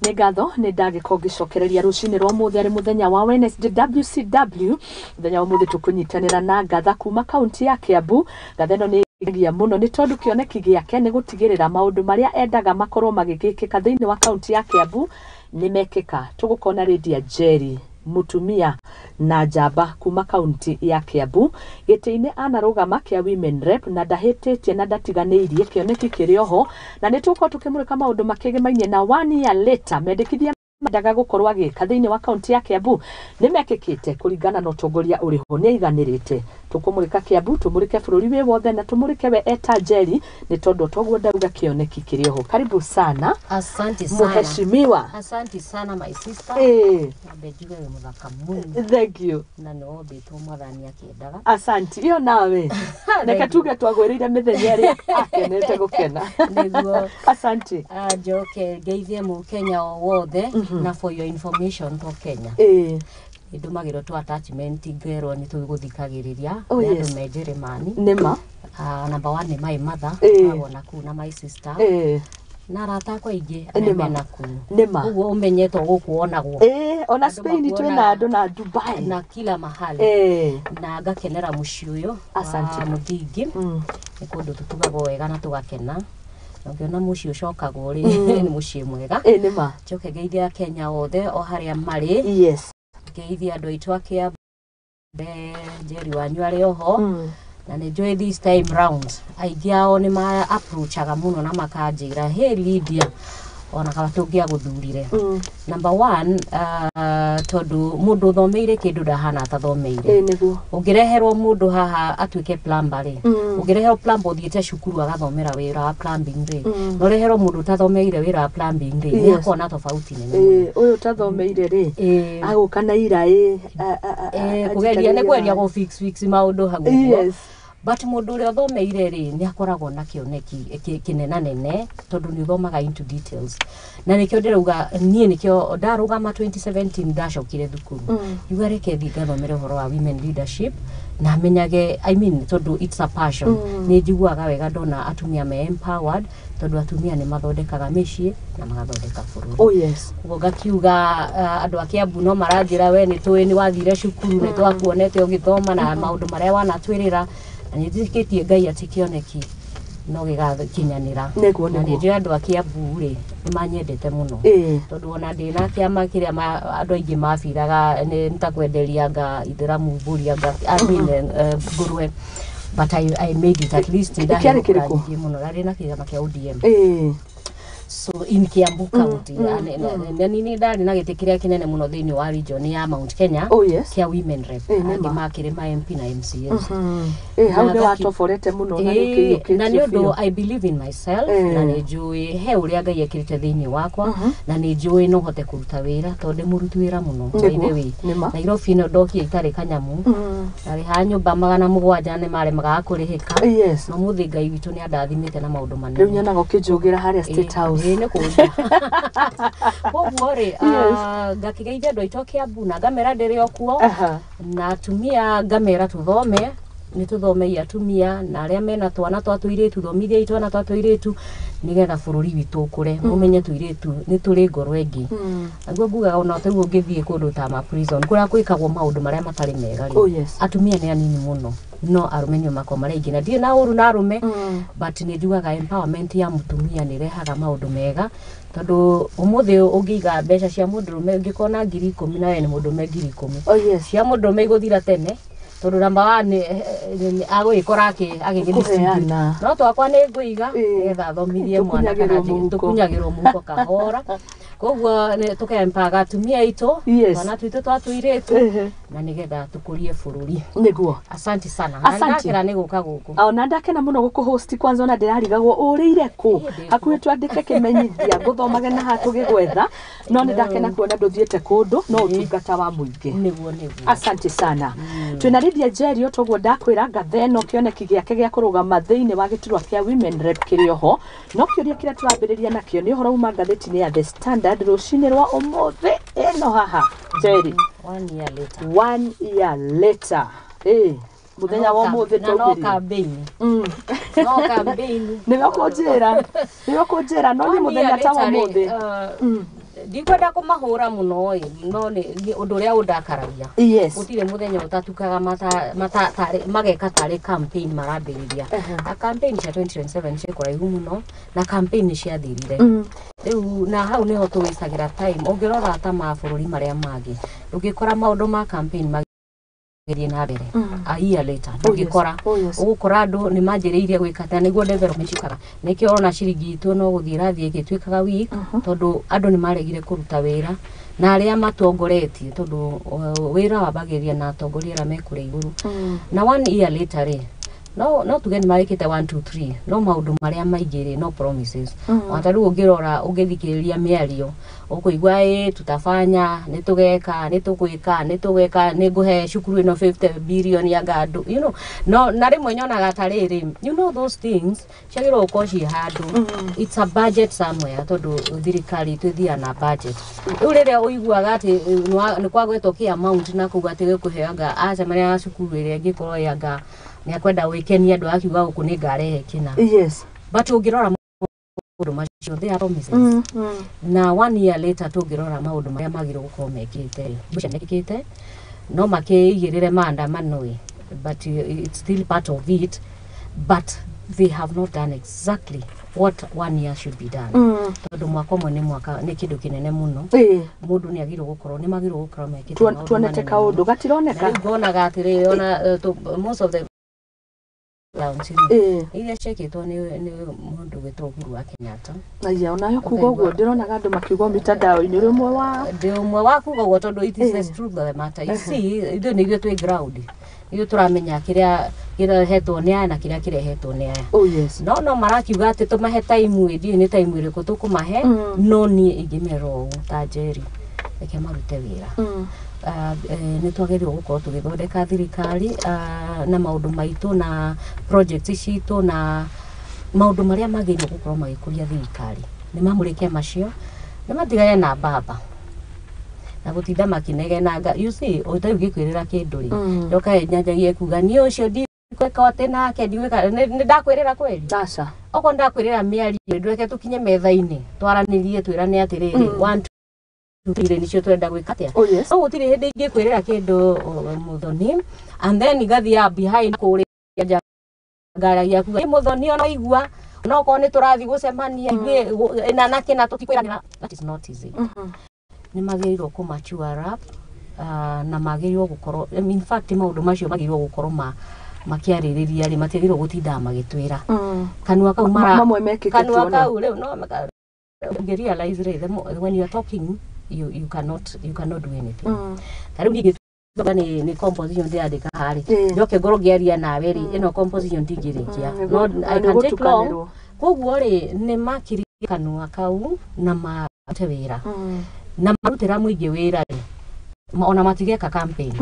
Nĩ ngatho nĩ ndagĩkorwo ngĩcokereria rũcinĩ rwa ũmũthĩ arĩ mũthenya wa Wednesday WCW. Mũthenya wa ũmũthĩ tũkũnyitanĩra na ngatha kuma kaunti ya Kiambu. Ngatha ĩno nĩ gia mũno nĩ tondũ kĩoneki gĩake nĩ gũtigĩrĩra maũndũ marĩa endaga makorwo magĩgĩkĩka thĩinĩ wa kaunti ya Kiambu nĩ mekĩka. Tũgũkorwo na Lydia Njeri, mũtumia na njamba kuma kaunti ya Kiambu, gĩtĩ-inĩ anarũgama kĩa women rep na ndahĩtĩtie na ndatiganĩirie kĩoneki kĩrĩ oho, na nĩ tũgũkorwo tũkĩmũrĩka maũndũ makĩgĩmainie na one year later mendekithia mendaga gũkorwo agĩka thĩinĩ wa kaunti ya Kiambu nĩ mekĩkĩte kũringana na ũtongoria ũrĩ ho nĩ aiganĩrĩte. Tũkũmũrĩka Kiambu, tũmũrĩke bũrũri wĩ wothe na tũmũrĩke we eta Njeri nĩ tondũ toguo ndauga kĩoneki kĩrĩ oho. Karibu sana. Asante sana. Mheshimiwa. Asante sana, my sister. Nambe njuge wĩ mũthaka mũno. Thank you. Na nĩ wombĩtwo Mwathani akĩendaga. Asante. Iyo nawe reke tuge twagwĩrĩire mĩthenya ĩrĩa akenete gũkena. Nĩguo. Asante. Ah, njoke ngeithie mũkenya o wothe, na for your information, to Kenya nĩndũmagĩrwo tũ attachment ngerwo nĩ tũgũthikagĩrĩria Oh, nĩ yes. andũ me Njĩrĩmani. Nĩma. Ah, number one nĩ my mother, wona kũu, na my sister na arata akwa aingĩ arĩa mena kũu. Nĩma. Ũguo ũmenye to gũkũ wonagwo. Ĩĩ, ona Andũ Spain twĩna makuonaga. andũ na Dubai na kila mahali. Na ngakenera mũciĩ ũyũ Asante. wa mũthingi. Nĩ kũndũ tũtugagwo wega na tũgakena, na ũngĩona mũciĩ ũcokagwo rĩ, nĩ mũciĩ mwega. Ĩĩ, nĩma. Njoke ngeithie Akenya othe o harĩa marĩ. Ngeithie andũ aitũ a Kiambu, Njeri wanyu arĩ oho. Na nĩ njũĩ this time round aingĩ ao nĩ ma approachaga mũno na makanjĩra, "Hey Lydia, ona kaba tũngĩagũthurire." Number one, tondũ mũndũ ũthomeire kĩndũ ndahana atathomeire. Ĩĩ, nĩguo. Ũngĩreherwo mũndũ haha atuĩke plumber rĩ, ũngĩreherwo plumber ũthiĩte cukuru agathomera wĩra wa plumbing rĩ, na ũreherwo mũndũ ũtathomeire wĩra wa plumbing rĩ, nĩ akorwo na tofauti nene mũno. Ĩĩ, ũyũ ũtathomeire rĩ, agũka na ira ĩ kũgeria nĩ kũgeria gũ fix fix maũndũ hau ũguo. But mũndũ ũrĩa ũthomeire rĩ, nĩ akoragwo na kĩoneki kĩnenanene tondũ nĩ ũthomaga into details, na nĩkĩo ndĩrauga niĩ nĩkĩo ndarũgama 2017 ndacokire thukuru, ngiuga reke thiĩ ngathomere ũhoro wa women leadership na menyage, I mean, tondũ it's a passion. Nĩ njiguaga wega ndona atumia me empowered, tondũ atumia nĩ mathondekaga mĩciĩ na magathondeka bũrũri. Oh yes. Ũguo ngakiuga, andũ a Kiambu no maranjĩra, "We nĩ tũĩ nĩ wathire cukuru, nĩ twakuonete ũgĩthoma na maũndũ marĩa wanatwĩrĩra," na nĩ njĩtĩkĩtie Ngai atĩ kĩoneki no gĩgakinyanĩra. Na nĩ njũĩ andũ a Kiambu rĩ, nĩ manyendete mũno, tondũ ona ndĩ na kĩama kĩrĩa andũ aingĩ mabiraga nĩ ta kwenderia anga ithĩramu mbũri anga, I mean, ngũrwe, but I made it at least. Kĩarĩ kĩrĩkũ? Nyingĩ mũno ndarĩ na kĩama kĩa ODM. So in Kiambu County, na nini ndarĩ na gĩtĩ kĩrĩa kĩnene mũno thĩinĩ wa region ya Mount Kenya kĩa women rep. Nĩma. Angĩ makĩrĩ ma MP na MCAs. Ĩĩ, hau Na nĩ watoborete mũno na Ĩĩ, na nĩ nĩ ũndũ I believe in myself, na nĩ njũĩ he ũrĩa Ngai ekĩrĩte thĩinĩ wakwa, na nĩ njũĩ no hote kũruta wĩra tondũ ndĩ mũruti wĩra mũno, by the way. Nĩma. Nairobi ĩno ndokire itarĩ kanyamũ, ndarĩ ha nyũmba 700 nĩ maremagaga kũrĩhĩka. No mũthĩ Ngai witũ nĩ andathimĩte na maũndũ Rĩu manene. nyonaga ũkĩnjũgĩra harĩa State House. Ĩĩ, nĩ kũnja koguo rĩ, ngakĩgeithia andũ aitũ a Kiambu na ngamera ndĩrĩ o kuo. Na atumia ngamera tũthome, nĩ tũthomei atumia, na arĩa mena twana twa tũirĩtu, thomithiai twana twa tũirĩtu nĩgetha bũrũri witũ ũkũre. Mũmenye tũirĩtu nĩ tũrĩ ngoro ĩngĩ. Naguo ngugaga ona ta rĩu ũngĩthiĩ kũndũ ta ma prison kũrĩa gwĩkagwo maũndũ marĩa matarĩ mega rĩ, atumia nĩ anini mũno, no arũme nĩo makoragwo marĩ aingĩ, na ndirĩ na ũru na arũme, but nĩ njugaga empowerment ya mũtumia nĩ ĩrehaga maũndũ mega, tondũ ũmũthĩ ũngĩiga mbeca cia mũndũrũme, ũngĩkorwo na 10,000 na we nĩ mũndũrũme, 10,000 cia mũndũrũme igũthira tene, tondũ namba one agũgĩkora agĩgĩ Kũheana. no twakwa nĩ ngũiga nĩgetha thomithie mwana kana Tũkunyagĩrwo mũhuko. Tũkunyagĩrwo mũhuko kahora. Koguo tũkempaga atumia aitũ, twana twitũ twa tũirĩtu, na nĩgetha tũkũrie bũrũri. Asante sana na Asante. ndakĩra nĩ gũka gũkũ. Ona ndakena mũno gũkũhost. Kwanza ona ndĩrarigagwo ũrĩire kũ. Ĩĩ, ndĩ Hakuhĩ twandĩke kĩmenyithia ngũthomage na haha tũgĩgwetha, no nĩ ndakena kuona ndũthiĩte kũndũ no ũtungata wa mũingĩ. Nĩguo. Asante sana. Twĩna Lydia Njeri, toguo ndakwĩra ngatha ĩno kĩoneki gĩake gĩa kũrũgama thĩinĩ wa gĩturwa kĩa women rep kĩrĩ oho, no kĩũria kĩrĩa tũrambĩrĩria nakĩo nĩ ũhoro uma ngathĩti-inĩ ya The Standard rũcinĩ rwa ũmũthĩ ĩno haha, Njeri. One year later. One year later, ĩ mũthenya wa ũmũthĩ na no twaugĩrire campaign, no campaign. Nĩwe ũkũnjĩra, nĩwe ũkũnjĩra, no nĩ mũthenya ta wa ũmũthĩ. Ndikwenda kũmahũra mũno ĩ, no nĩ ũndũ ũrĩa ũndakaragia. Gũtirĩ mũthenya ũtatukaga mageka tarĩ campaign marambĩrĩria. Na campaign cia 2027 ciĩ kũraihu mũno, na campaign nĩ ciathirire. Rĩu na hau nĩho tũwĩcagĩra time. Ũngĩrora ta mabũrũri marĩa mangĩ, ndũngĩkora maũndũ ma campaign magĩthiĩ na mbere a year later. Ndũngĩkora. Ũgũkora andũ nĩ manjĩrĩirie gwĩka ta nĩguo development ciũkaga. Nĩkĩo ũrona ciringi itũ no gũthiĩ ĩrathiĩ ĩgĩtuĩkaga weak, tondũ andũ nĩ maregire kũruta wĩra na arĩa matongoretie, tondũ wĩra wambagĩrĩria na atongoria arĩa me kũrĩa igũrũ. Na one year later rĩ, no tuge nĩ marĩkĩte 1 2 3, no maũndũ marĩa maingĩ rĩ, no promises. Ona ta rĩu ũngĩrora, ũngĩthikĩrĩria mĩario, ũkũigua ĩ tutafanya, nĩ tũgeka, nĩ tũgwĩka, nĩ tũgwĩka, nĩ ngũhe cukuru ĩno 50 billion ya ngandũ, you know. No na rĩmwe nyonaga ta rĩrĩ, you know, those things ciagĩrĩirwo gũkorwo ciĩ handũ. It's a budget somewhere, tondũ thirikari itũ ĩthiaga na budget. Rĩu rĩrĩa ũiguaga atĩ nĩ kwagwetwo kĩ amount na kuga atĩ gĩkũheanga acemania na cukuru ĩrĩa ĩngĩkorwo ĩanga nĩ akwenda gwĩkenia andũ, akiuga gũkũ nĩ ngarehe kĩna. But ũngĩrora maũndũ macio, they are promises. Na one year later, tũngĩrora maũndũ marĩa magĩrĩirwo gũkorwo mekĩte, rĩ mekĩte no makĩigĩrĩre maandamano ĩ, but it's still part of it, but they have not done exactly what one year should be done, tondũ mwaka ũmwe nĩ mwaka, nĩ kĩndũ kĩnene mũno. Mũndũ nĩ agĩrĩirwo gũkorwo, nĩ magĩrĩirwo gũkorwo mekĩte maũndũ Tuonete manene kaũndũ mũno. Na gatironeka. Rĩu ngonaga atĩrĩrĩ, ona most of the rounds iria ciekĩtwo nĩ mũndũ gwĩtwo Uhuru wa Kenyatta. Aya, onayo kuga ũguo ndĩronaga andũ makiuga mitandao-inĩ, ũrĩ ũmwe wa Ndĩ ũmwe wa kuga ũguo, tondũ it is the truth of the matter. You see, ithuĩ nĩ ithuĩ twĩ ground, ithuĩ tũramenya kĩrĩa kĩrehetwo nĩ aya na kĩrĩa kĩrehetwo nĩ aya. No marakiuga atĩ tũmahe time ĩ, ndiũĩ nĩ time ĩrĩkũ tũkũmahe. No niĩ ingĩmera ũũ ta Njeri, reke marute wĩra. Nĩ twagĩrĩirwo gũkorwo tũgĩthondeka thirikari na maũndũ maitũ na projects citũ na maũndũ marĩa magĩrĩirwo gũkorwo magĩkũria thirikari, nĩ mamũrĩke macio, nĩ matigane na mbamba na gũtinda makĩnegenanga. You see, ũtarĩ ũngĩkwĩrĩra kĩndũ rĩ, ndoka nyanjagie kuga niĩ ũcio ndigwĩka atĩ nake ndigwĩka, nĩ ndakwĩrĩra kweri? Aca. Okorwo ndakwĩrĩra mĩario, ndweke tũkinye metha-inĩ twaranĩrie, twĩrane atĩrĩrĩ, 1 2 3 nĩcio tũrenda gwĩka atĩa. No gũtirĩ hĩndĩ ingĩkwĩrĩra kĩndũ, Mũthoni, and then ngathiaga behind kũrĩa nja ngaragia kuga, "Ĩ, Mũthoni, ona igua no okorwo nĩ tũrathiĩ gũcemania ithuĩ na kĩna tũtikwĩranĩra." That is not easy. Nĩ magĩrĩirwo kũ mature up, na magĩrĩirwo gũkorwo, I mean, in fact, maũndũ macio magĩrĩirwo gũkorwo makĩarĩrĩria rĩ, matiagĩrĩirwo gũtindaga magĩtwĩra kanua kau mara Mamwe mekĩke kanua tuone. Kau rĩu no ũngĩ realize rĩ, when you are talking, you cannot do anything. Ta rĩu niĩ ingĩtuga nĩ composition ndĩrandĩka harĩ, njoke ngorwo ngĩaria nawe rĩ, ĩno composition ndingĩrĩkia. No I can take long. Nĩgũtukanĩrwo. Koguo rĩ, nĩ makirie kanua kau na marute wĩra, na marutĩra mũingĩ wĩra rĩ, ona matigeka campaign,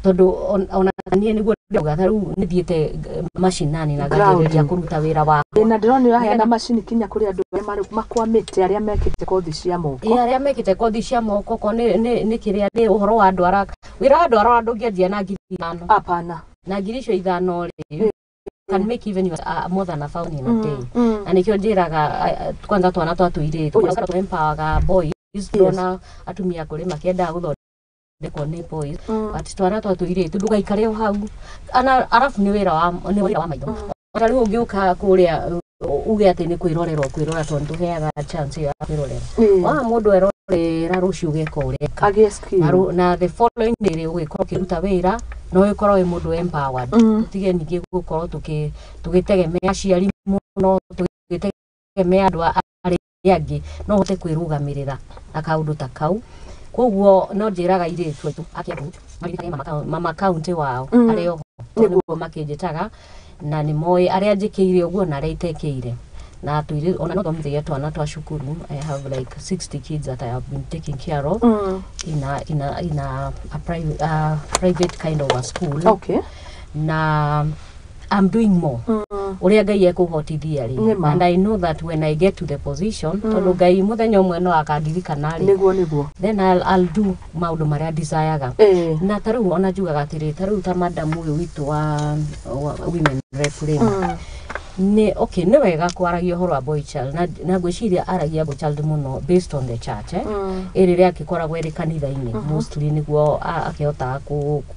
tondũ ona niĩ nĩguo ndĩrauga, ta rĩu nĩ thiĩte macinani na nganjĩrĩria Ground. Kũruta wĩra wakwa. Ĩ, na ndĩrona ũraheana macini kinya kũrĩ andũ arĩa makwamĩte, arĩa mekĩte kothi cia moko. Ĩ, arĩa mekĩte kothi cia moko, ko nĩ kĩrĩa nĩ ũhoro wa andũ araka wĩra wa andũ arora, ndũngĩanjia na 5,000. Hapana. Na 5,000 rĩ, you can make even more than 1,000 in a day. Na nĩkĩo njĩraga kwanza twana twa tũirĩtu, empowerga boys. Ndona atumia kũrĩ makĩendaga gũthondekwo nĩ boys, but twana twa tũirĩtu, ndũgaikare o hau. Ana arabu nĩ wĩra wa maitho. Ta rĩu ũngĩũka kũrĩa uge atĩ nĩ kwĩrorera ũkwĩrora, tondũ tũheaga chance ĩyo ya kwĩrorera, wa mũndũ erorera, rũciũ ũgeka ũreka. Agĩe skill. Na the following day rĩ, ũgĩkorwo ũkĩruta wĩra no ũgĩkorwo wĩ mũndũ empowered. Tũtige ningĩ gũkorwo tũgĩtegemea aciari mũno, tũgĩtegemea andũ arĩa angĩ. No ũhote kwĩrũgamĩrĩra na kaũndũ ta kau. Koguo no njĩraga airĩtu aitũ a Kiambu maririkane mama county wao arĩ oho, tondũ nĩguo makĩnjĩtaga na nĩ moĩ arĩa njĩkĩire ũguo na arĩa itekĩire na tũirĩtu. Ona no thomithagia twana twa cukuru. I have like 60 kids that I have been taking care of in a private kind of a school. Na I'm doing more ũrĩa Ngai ekũhotithia rĩ. Nĩma. And I know that when I get to the position, tondũ Ngai mũthenya ũmwe no akandirikana rĩ, Nĩguo. then I'll do maũndũ marĩa desireaga. Na ta rĩu ona njugaga atĩrĩ, ta rĩu ta madam ũyũ witũ wa women rep rĩ, Nĩ okay, nĩ wega kwaragia ũhoro wa boy child, na ngwĩciria aragia boy child mũno based on the church, eh? Ĩrĩ akĩkoragwo ĩrĩ kanitha-inĩ mostly nĩguo akĩhotaga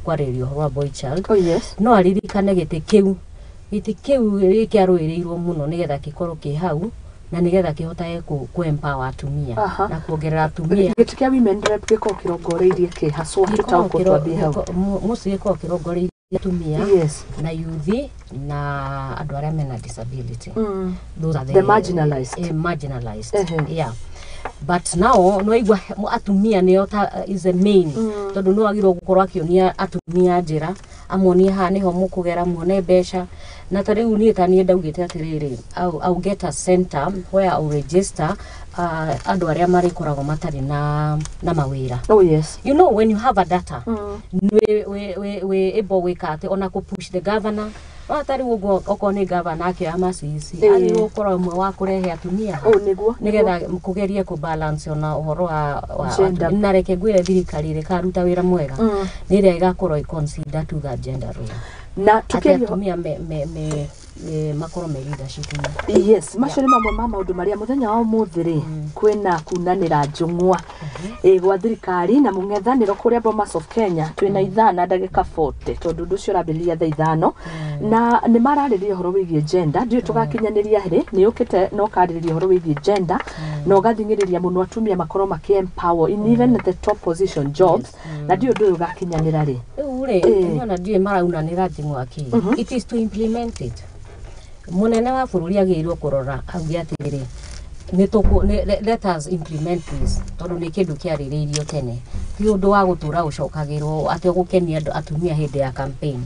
kwarĩrĩria ũhoro wa boy child. Oh yes. No aririkane gĩtĩ kĩu kĩarũĩrĩirwo mũno nĩgetha gĩkorwo kĩ hau na nĩgetha kĩhotage kũ empower atumia na kuongerera atumia. Gĩtĩ kĩa women rep gĩkorwo kĩrongoreirie kĩ haswa? Tũtaũkwo, twambie hau. Mostly gĩkoragwo kĩrongoreirie atumia na youth na andũ arĩa mena disability. Those are the marginalized. Marginalized. Yeah, but now no igua atumia nĩo ta is the main, tondũ no agirwo gũkorwo akĩonia atumia njĩra, amonie haha nĩho mũkũgera muone mbeca. Na ta rĩu niĩ ta niĩ ndaugĩte atĩrĩrĩ, I'll get a center where I'll register andũ arĩa marĩkoragwo matarĩ na mawĩra. Oh yes. You know, when you have a data, wĩ able gwĩka atĩ ona kũ push the governor. No ta rĩu ũguo okorwo nĩ governor akĩoya macici, agĩrĩirwo gũkorwo ũmwe wa kũrehe atumia Oh, nĩguo. Nĩgetha kũgerie kũ balance ona ũhoro wa gender. Na reke ngwĩre, thirikari ĩrĩkaruta wĩra mwega nĩ ĩrĩa ĩgakorwo ĩ consider to that gender role, Na atĩ tukĩaria atumia me makorwo me leadership-inĩ. Yes, macio nĩ mamwe ma maũndũ marĩa mũthenya wa ũmũthĩ rĩ kwĩna kunanĩra njũng'wa ĩ gwa thirikari na mũng'ethanĩro kũrĩa Bomas of Kenya. Twĩna 5:40, tondũ ũndũ ũcio ũrambĩrĩria thaa 5 na nĩ mararĩrĩria ũhoro wĩgiĩ gender. Ndiũĩ tũgakinyanĩria rĩ, nĩ ũkĩte na ũkarĩrĩria ũhoro wĩgiĩ gender na ũgathing'ĩrĩria mũno atumia makorwo makĩ empower in even the top position jobs, na ndiũĩ ũndũ ũyũ ũgakinyanĩra rĩ. Rĩu rĩ, niĩ ona ndiũĩ maraunanĩra njũng'wa kĩ. It is to implement it. Mũnene wa bũrũri agĩrĩirwo kũrora auge atĩrĩrĩ, nĩ tũkũ let us implement this, tondũ nĩ kĩndũ kĩarĩrĩirio tene, ti ũndũ wa gũtũra ũcokagĩrwo atĩ ũgũkenia andũ atumia hĩndĩ ya campaign.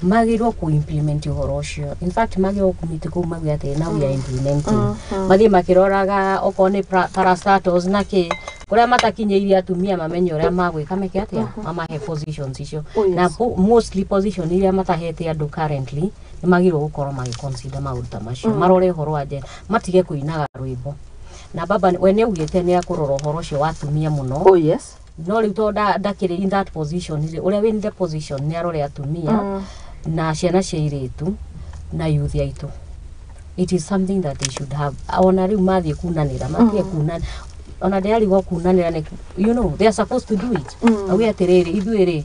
Magĩrĩirwo kũ implement ũhoro ũcio. In fact, magĩrĩirwo kũmiti kũu mauge atĩ now we are implementing, mathiĩ makĩroraga okorwo nĩ parastatals na kĩ, kũrĩa matakinyĩirie atumia, mamenye ũrĩa magwĩka, meke atĩa, mamahe positions icio. Oh, yes. Na mostly position iria matahete andũ currently, nĩ magĩrĩirwo gũkorwo magĩ consider maũndũ ta macio, marore ũhoro wa gender, matige kũinaga rwĩmbo. Na baba we nĩ augĩte nĩ akũrora ũhoro ũcio wa atumia mũno. Oh yes. No rĩu tondũ ndakĩrĩ in that position rĩ, ũrĩa wĩ in the position nĩ arore atumia na ciana cia airĩtu na youth aitũ. It is something that they should have. Ona rĩu mathiĩ kunanĩra, matige kunanĩra, ona ndĩrarigwo kunanĩra nĩ they are supposed to do it. Auge atĩrĩrĩ, ithuĩ rĩ,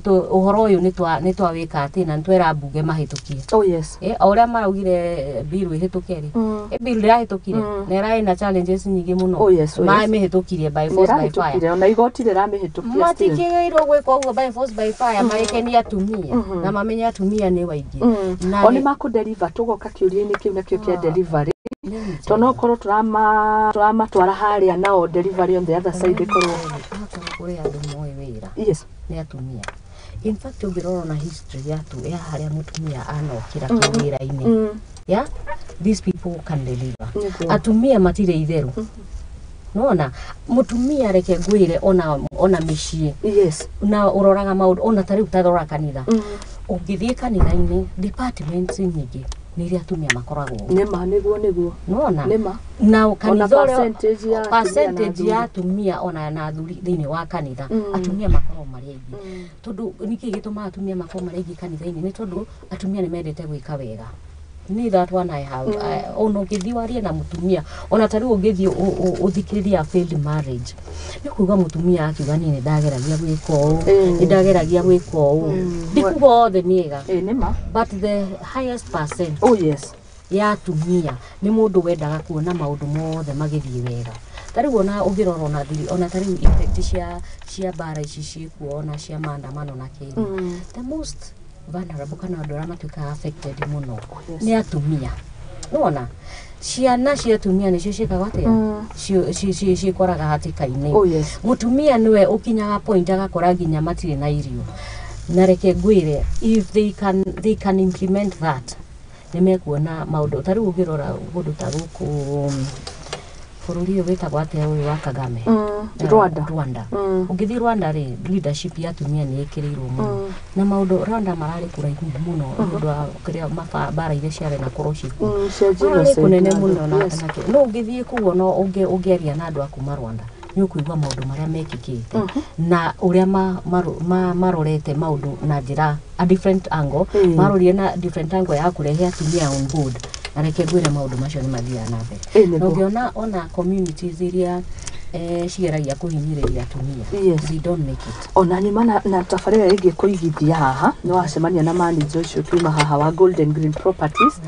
ũhoro ũyũ nĩ twawĩka atĩ na nĩ twera mbunge mahĩtũkie. Oh yes. O ũrĩa maraugire bill ĩhĩtũke rĩ, bill ndĩrahĩtũkire na ĩrarĩ na challenges nyingĩ mũno. Oh, yes, oh, yes. Mamĩhĩtũkirie by force by fire. Nĩrahĩtũkire, ona igoti rĩramĩhĩtũkia still. Matikĩgĩirwo gwĩka ũguo by force by fire, magĩkenia atumia na mamenye atumia nĩ waingĩ. Na O nĩ makũ deliver, tũgoka kĩũria-inĩ kĩu nakĩo kĩa delivery, tondũ no korwo tũramatwara harĩa nao delivery on the other side ĩkorwo Akorwo kũrĩ andũ moĩ wĩra, nĩ atumia. In fact, ũngĩrora na history ya harĩa mũtumia anokĩra kĩwĩra-inĩ, yeah, these people can deliver. Atumia matirĩ itherũ. Nona mũtumia, reke ngwĩre, ona mĩciĩ na ũroraga maũndũ, ona ta rĩu tarora kanitha, ũngĩthiĩ kanitha-inĩ, departments nyingĩ nĩ iria atumia makoragwo. Nĩma, nĩguo. Nona Nĩma. na kanitha ũrĩa percentage ya atumia na percentage ya athuri. Atumia ona na athuri thĩinĩ wa kanitha, atumia makoragwo marĩ aingĩ. Tondũ nĩkĩ gĩtũmaga atumia makorwo marĩ aingĩ kanitha-inĩ? Nĩ tondũ atumia nĩ mendete gwĩka wega. Ni that one I have. Ona ũngĩthiĩ warie na mũtumia, ona ta rĩu ũngĩthiĩ ũthikĩrĩrie a failed marriage, nĩ kuga mũtumia akiuga, niĩ nĩ ndageragia gwĩka ũũ, nĩ ndageragia gwĩka ũũ. Ndikuga othe nĩ ega, Ĩ, nĩma. but the highest percent Oh yes. ya atumia nĩ mũndũ wendaga kuona maũndũ mothe magĩthiĩ wega. Ta rĩu ona ũngĩrora ona thiri, ona ta rĩu effect cia mbara ici ciĩkuo, ona cia maandamano na kĩĩ, the most vulnerable kana andũ arĩa matuĩkaga affected mũno nĩ atumia. Nĩwona ciana cia atumia nĩcio ciĩkaga atĩa? Ciĩkoraga hatĩka-inĩ. Oh yes. Mũtumia nĩwe ũkinyaga point agakora nginya matirĩ na irio. Na reke ngwĩre, if they can implement that, nĩ mekuona maũndũ. Ta rĩu ũngĩrora kũndũ ta gũkũ, bũrũri ũyũ wĩtagwo atĩa, ũyũ wa Kagame? Rwanda. Rwanda. Ũngĩthiĩ Rwanda rĩ, leadership ya atumia nĩ ĩkĩrĩirwo mũno na maũndũ Rwanda mararĩ kũraihu mũno nĩ ũndũ wa kĩrĩa mbara iria ciarĩ na korwo ciĩkuo. Cia Mararĩ genocide kũnene na mũno na yes. na no ũngĩthiĩ kũu, no ũngĩaria na andũ a kuma Rwanda, nĩ ũkũigua maũndũ marĩa mekĩkĩte na ũrĩa marorete maũndũ na njĩra a different angle. Marorire na different angle ya kũrehe atumia on board. Na reke ngwĩre maũndũ macio nĩ mathiaga na mbere. Ĩ, Na nĩguo. ũngĩona ona communities iria cigeragia kũhinyĩrĩria atumia, they don't make it. Ona nyuma na tabarĩra ĩngĩ kũigithia haha, nĩ wacemania na manager ũcio kiuma haha wa Golden Green Properties,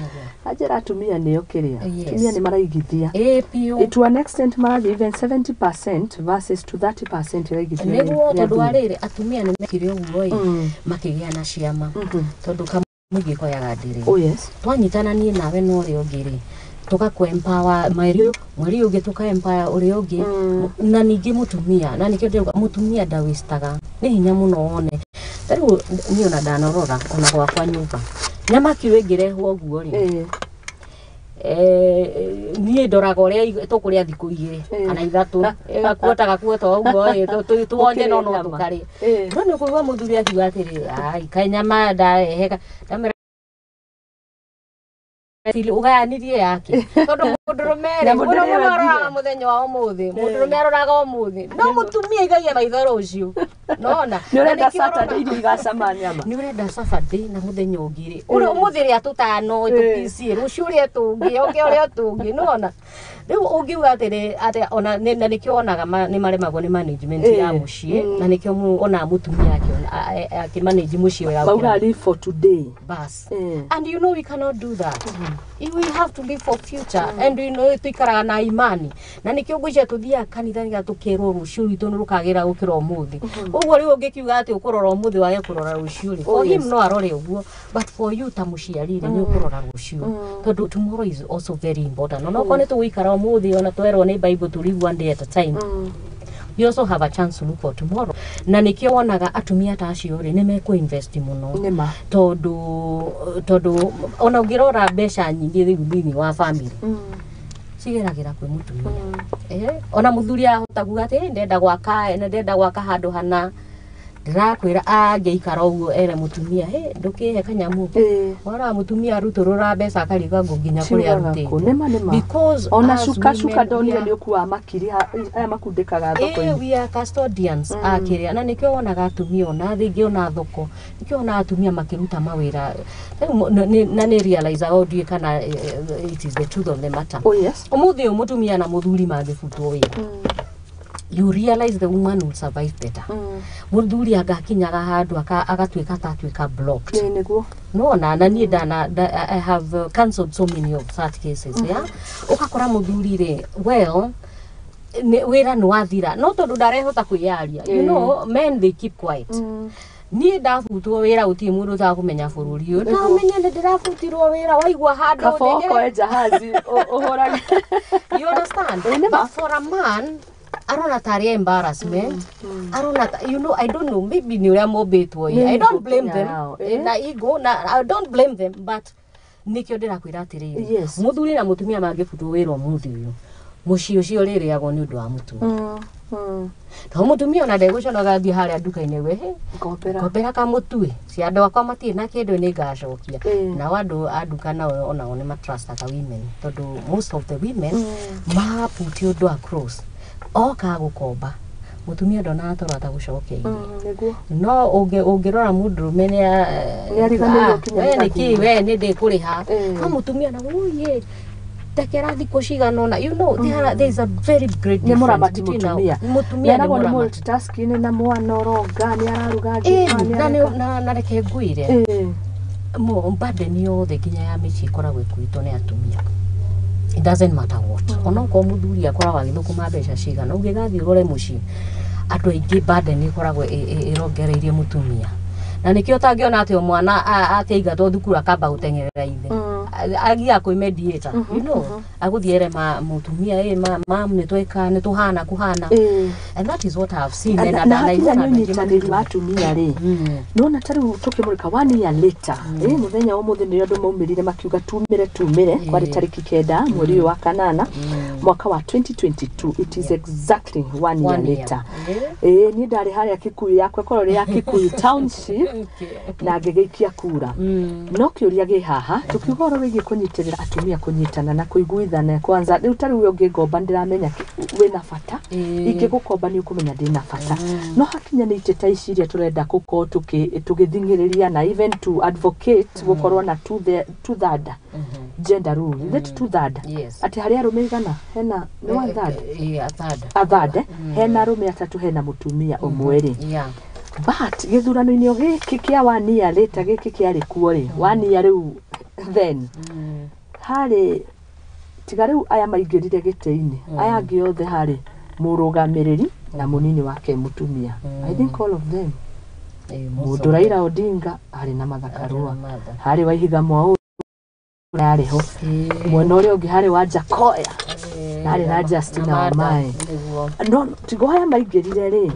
anjĩra atumia nĩo kĩrĩa, atumia nĩ maraigithia. Ĩ, biũ. To an extent marathiĩ even 70% versus to 30% ĩraigithio Nĩguo. nĩ Tondũ wa athuri. rĩrĩ, atumia nĩ mekire ũguo ĩ, makĩgĩa na ciama, tondũ kamũingĩ koyaga ndĩrĩ. Oh yes. Twanyitana niĩ nawe na ũrĩa ũngĩ rĩ, tũgakũ empower mweri ũyũ, mweri ũyũ ũngĩ tũka empower ũrĩa ũngĩ. Na ningĩ mũtumia, na nĩkĩo ndĩrauga mũtumia ndawĩstaga, nĩ hinya mũno wone. Ta rĩu niĩ ona ndanorora ona gwakwa nyũmba, nyama kiro ĩngĩrehwo ũguo rĩ, niĩ ndoraga ũrĩa tũkũrĩa thikũ 2 kana 3, gakuota gakuota ũguo ĩ, tuonje no Ũkĩrĩa nyama. tũkarĩa. No nĩ ũkũigua mũthuri akiuga atĩrĩ, "Ai, kaĩ nyama ndarehe ndamera ũgayanirie yake," tondũ mũndũrũme rĩ, Na mũno mũndũ mũno nĩwe aroraga mũthenya wa ũmũthĩ, mũndũrũme aroraga ũmũthĩ, no mũtumia aigagia maitho rũciũ, nona. Nĩ ũrenda Saturday irio igacama nyama. Nĩ ũrenda Saturday na mũthenya ũngĩ rĩ, ũrĩa ũmũthĩ rĩa tũtano tũpicie, rũciũ ũrĩa tũngĩ oke ũrĩa tũngĩ, nĩwona rĩu ũngiuga atĩrĩ atĩ ona na nĩkĩo wonaga nĩ maremagwo nĩ management ya mũciĩ, na nĩkĩo onaga mũtumia akĩmanage mũciĩ wega Mauga gũkĩra live for today. Bas. And you know we cannot do that. We have to live for future, and we know tuikaraga na imani, na nikio ngwĩciria tuthiaga kanitha nĩgetha tũkerwo rũciũ rwitũ nĩ rũkagĩra gũkĩra ũmũthĩ. Ũguo rĩu ũngĩkiuga atĩ ũkũrora ũmũthĩ wage kũrora rũciũ rĩ, for him no arore ũguo, but for you ta mũciari rĩ, nĩ ũkũrora rũciũ, tondũ tomorrow is also very important. Ona okorwo nĩ tũgũikara ũmũthĩ, ona twerwo nĩ Bible to live one day at a time, we also have a chance to look for tomorrow. Na nĩkĩo wonaga atumia ta acio rĩ, nĩ mekũ-invest mũno, Nĩma. Tondũ ona ũngĩrora mbeca nyingĩ rĩu thĩinĩ wa family cigeragĩra kwĩ mũtumia. Ona mũthuri ahota kuga atĩ, "Eh, ndenda gwaka, ndenda gwaka handũ hana," ndĩrakwĩra angĩikara ũguo ere mũtumia, "Hey, ndũkĩhe kanyamũ." Wona mũtumia arutũrũra mbeca akarigagwo nginya kũrĩa Ciugaga kũ? arutĩte. Nĩma, nĩma. Because Ona as cuka women, cuka ndonire we nĩ ũkuaga makiri aya makundĩkaga thoko-inĩ. We are custodians a kĩrĩa, na nĩkĩo wonaga atumia ona rĩngĩ ona thoko, nĩkĩo wonaga atumia makĩruta mawĩra. Rĩu na nĩ realize ndiũĩ kana it is the truth of the matter. Oh yes. Ũmũthĩ ũyũ mũtumia na mũthuri mangĩbutwo wĩra, you realize the woman will survive better. Mũthuri angakinyaga handũ agatuĩka ta atuĩka blocked. Ĩ, nĩguo. Nona na niĩ ndana I have cancelled so many of such cases, yeah, ũgakora mũthuri rĩ, well, wĩra nĩ wathira, no tondũ ndarehota kwĩyaria. You know men, they keep quiet. Niĩ ndabutwo wĩra, gũtirĩ mũndũ ũtakũmenya bũrũri ũyũ, ndamenya nĩ ndĩrabutirwo wĩra, waigua handũ Kaba ndĩngĩre- ũkoe jahazi ũhũrage. You understand? Ĩ, nĩma. But for a man, arona tarĩ embarrassment, arona ta, you know, I don't know, maybe nĩ ũrĩa mombĩtwo ĩ. Nĩ I don't ego blame them. yao, eh. Na ego, na I don't blame them, but nĩkĩo ndĩrakwĩra atĩrĩrĩ, mũthuri na mũtumia mangĩbutwo wĩra ũmũthĩ ũyũ, mũciĩ ũcio ũrĩrĩagwo nĩ ũndũ wa mũtumia, tondũ mũtumia ona ndegũconoka athiĩ harĩa nduka-inĩ, we, "Hey, Ngombera." Ngombera kamũtue cia andũ akwa matirĩ na kĩndũ, nĩ ngacokia." Nao andũ a nduka nao onao nĩ matrustaga women, tondũ most of the women maputi ũndũ across oka gũkomba, mũtumia ndonaga toro atagũcokeirie. Nĩguo. No ũngĩrora mũndũrũme nĩ Nĩariganĩirwo kinya we nĩ nĩkĩ, we nĩ ndĩkũrĩha. No mũtumia na uye ndekera thikũ cigana ũna, you know, there is a very great Nĩ difference mũramati between mũtumia. Mũtumia nĩ Nĩaragwo nĩ mũramati. Multitasking na mwana ũronga, nĩ araruga, ngima, nĩ Na areka. na reke ngwĩre, burden yothe nginya ya mĩciĩ ĩkoragwo ĩkuĩtwo nĩ atumia. It doesn't matter what, onokorwo mũthuri akoragwo agĩthũkũma mbeca cigana, ũngĩgathiĩ ũrore mũciĩ, andũ aingĩ burden ĩkoragwo ĩrongereirie mũtumia, na nĩkĩo ũtangĩona atĩ o mwana atĩ aingatwo thukuru akamba gũteng'erera ithe, agiaga kwĩ mediator, you know, agũthiĩ ere mũtumia, "Ĩ, mam, nĩ tweka, nĩ tũhana kũhana." And that is what I have seen. Na Na na hakinya ndanaigua nĩ andũ aingĩ ũnyitanĩri wa makĩruta. atumia rĩ, nona ta rĩu tũkĩmũrĩka one year later, mũthenya wa ũmũthĩ nĩrĩo andũ maumĩrire makiuga tumĩre tumĩre, kwarĩ tarĩki 9 mweri ũyũ wa kanana mwaka wa 2022. It is exactly one year One year. later. Ĩ, niĩ ndarĩ harĩa Kikuyu yakwa ĩkorwo ĩrĩ ya Kikuyu Township na ngĩgĩikia kura. No kĩũria gĩ haha, tũkiuga ũhoro wĩgiĩ kũnyitĩrĩra atumia, kũnyitana na kũiguithana kwanza, rĩu ta rĩu we ũngĩngomba ndĩramenya wĩna bata, ingĩgũkomba nĩ ũkũmenya ndĩna bata. No hakinya nĩ itĩ ta ici iria tũrenda gũkorwo tũgĩthing'ĩrĩria na even to advocate gũkorwo na two third gender rule. Is it two third? Yes. Atĩ harĩ arũme igana hena nĩ one third? A third. A third, hena arũme atatũ hena mũtumia ũmwe rĩ. But gĩthurano-inĩ gĩkĩ kĩa one year later, gĩkĩ kĩarĩ kuo rĩ, one year rĩu then, harĩ tiga rĩu aya maingĩrire gĩtĩ-inĩ, aya angĩ othe harĩ mũrũgamĩrĩri na mũnini wake mũtumia. I think all of them. Most Mũndũ of Raila Odinga harĩ na Martha them. Karua, Martha. harĩ Waihiga Mwaũra yarĩ ho, mwena ũrĩa ũngĩ harĩ wa Jakoya na harĩ na Justina na Martha, Wamae. Nĩguo. No tigo aya maingĩrire rĩ,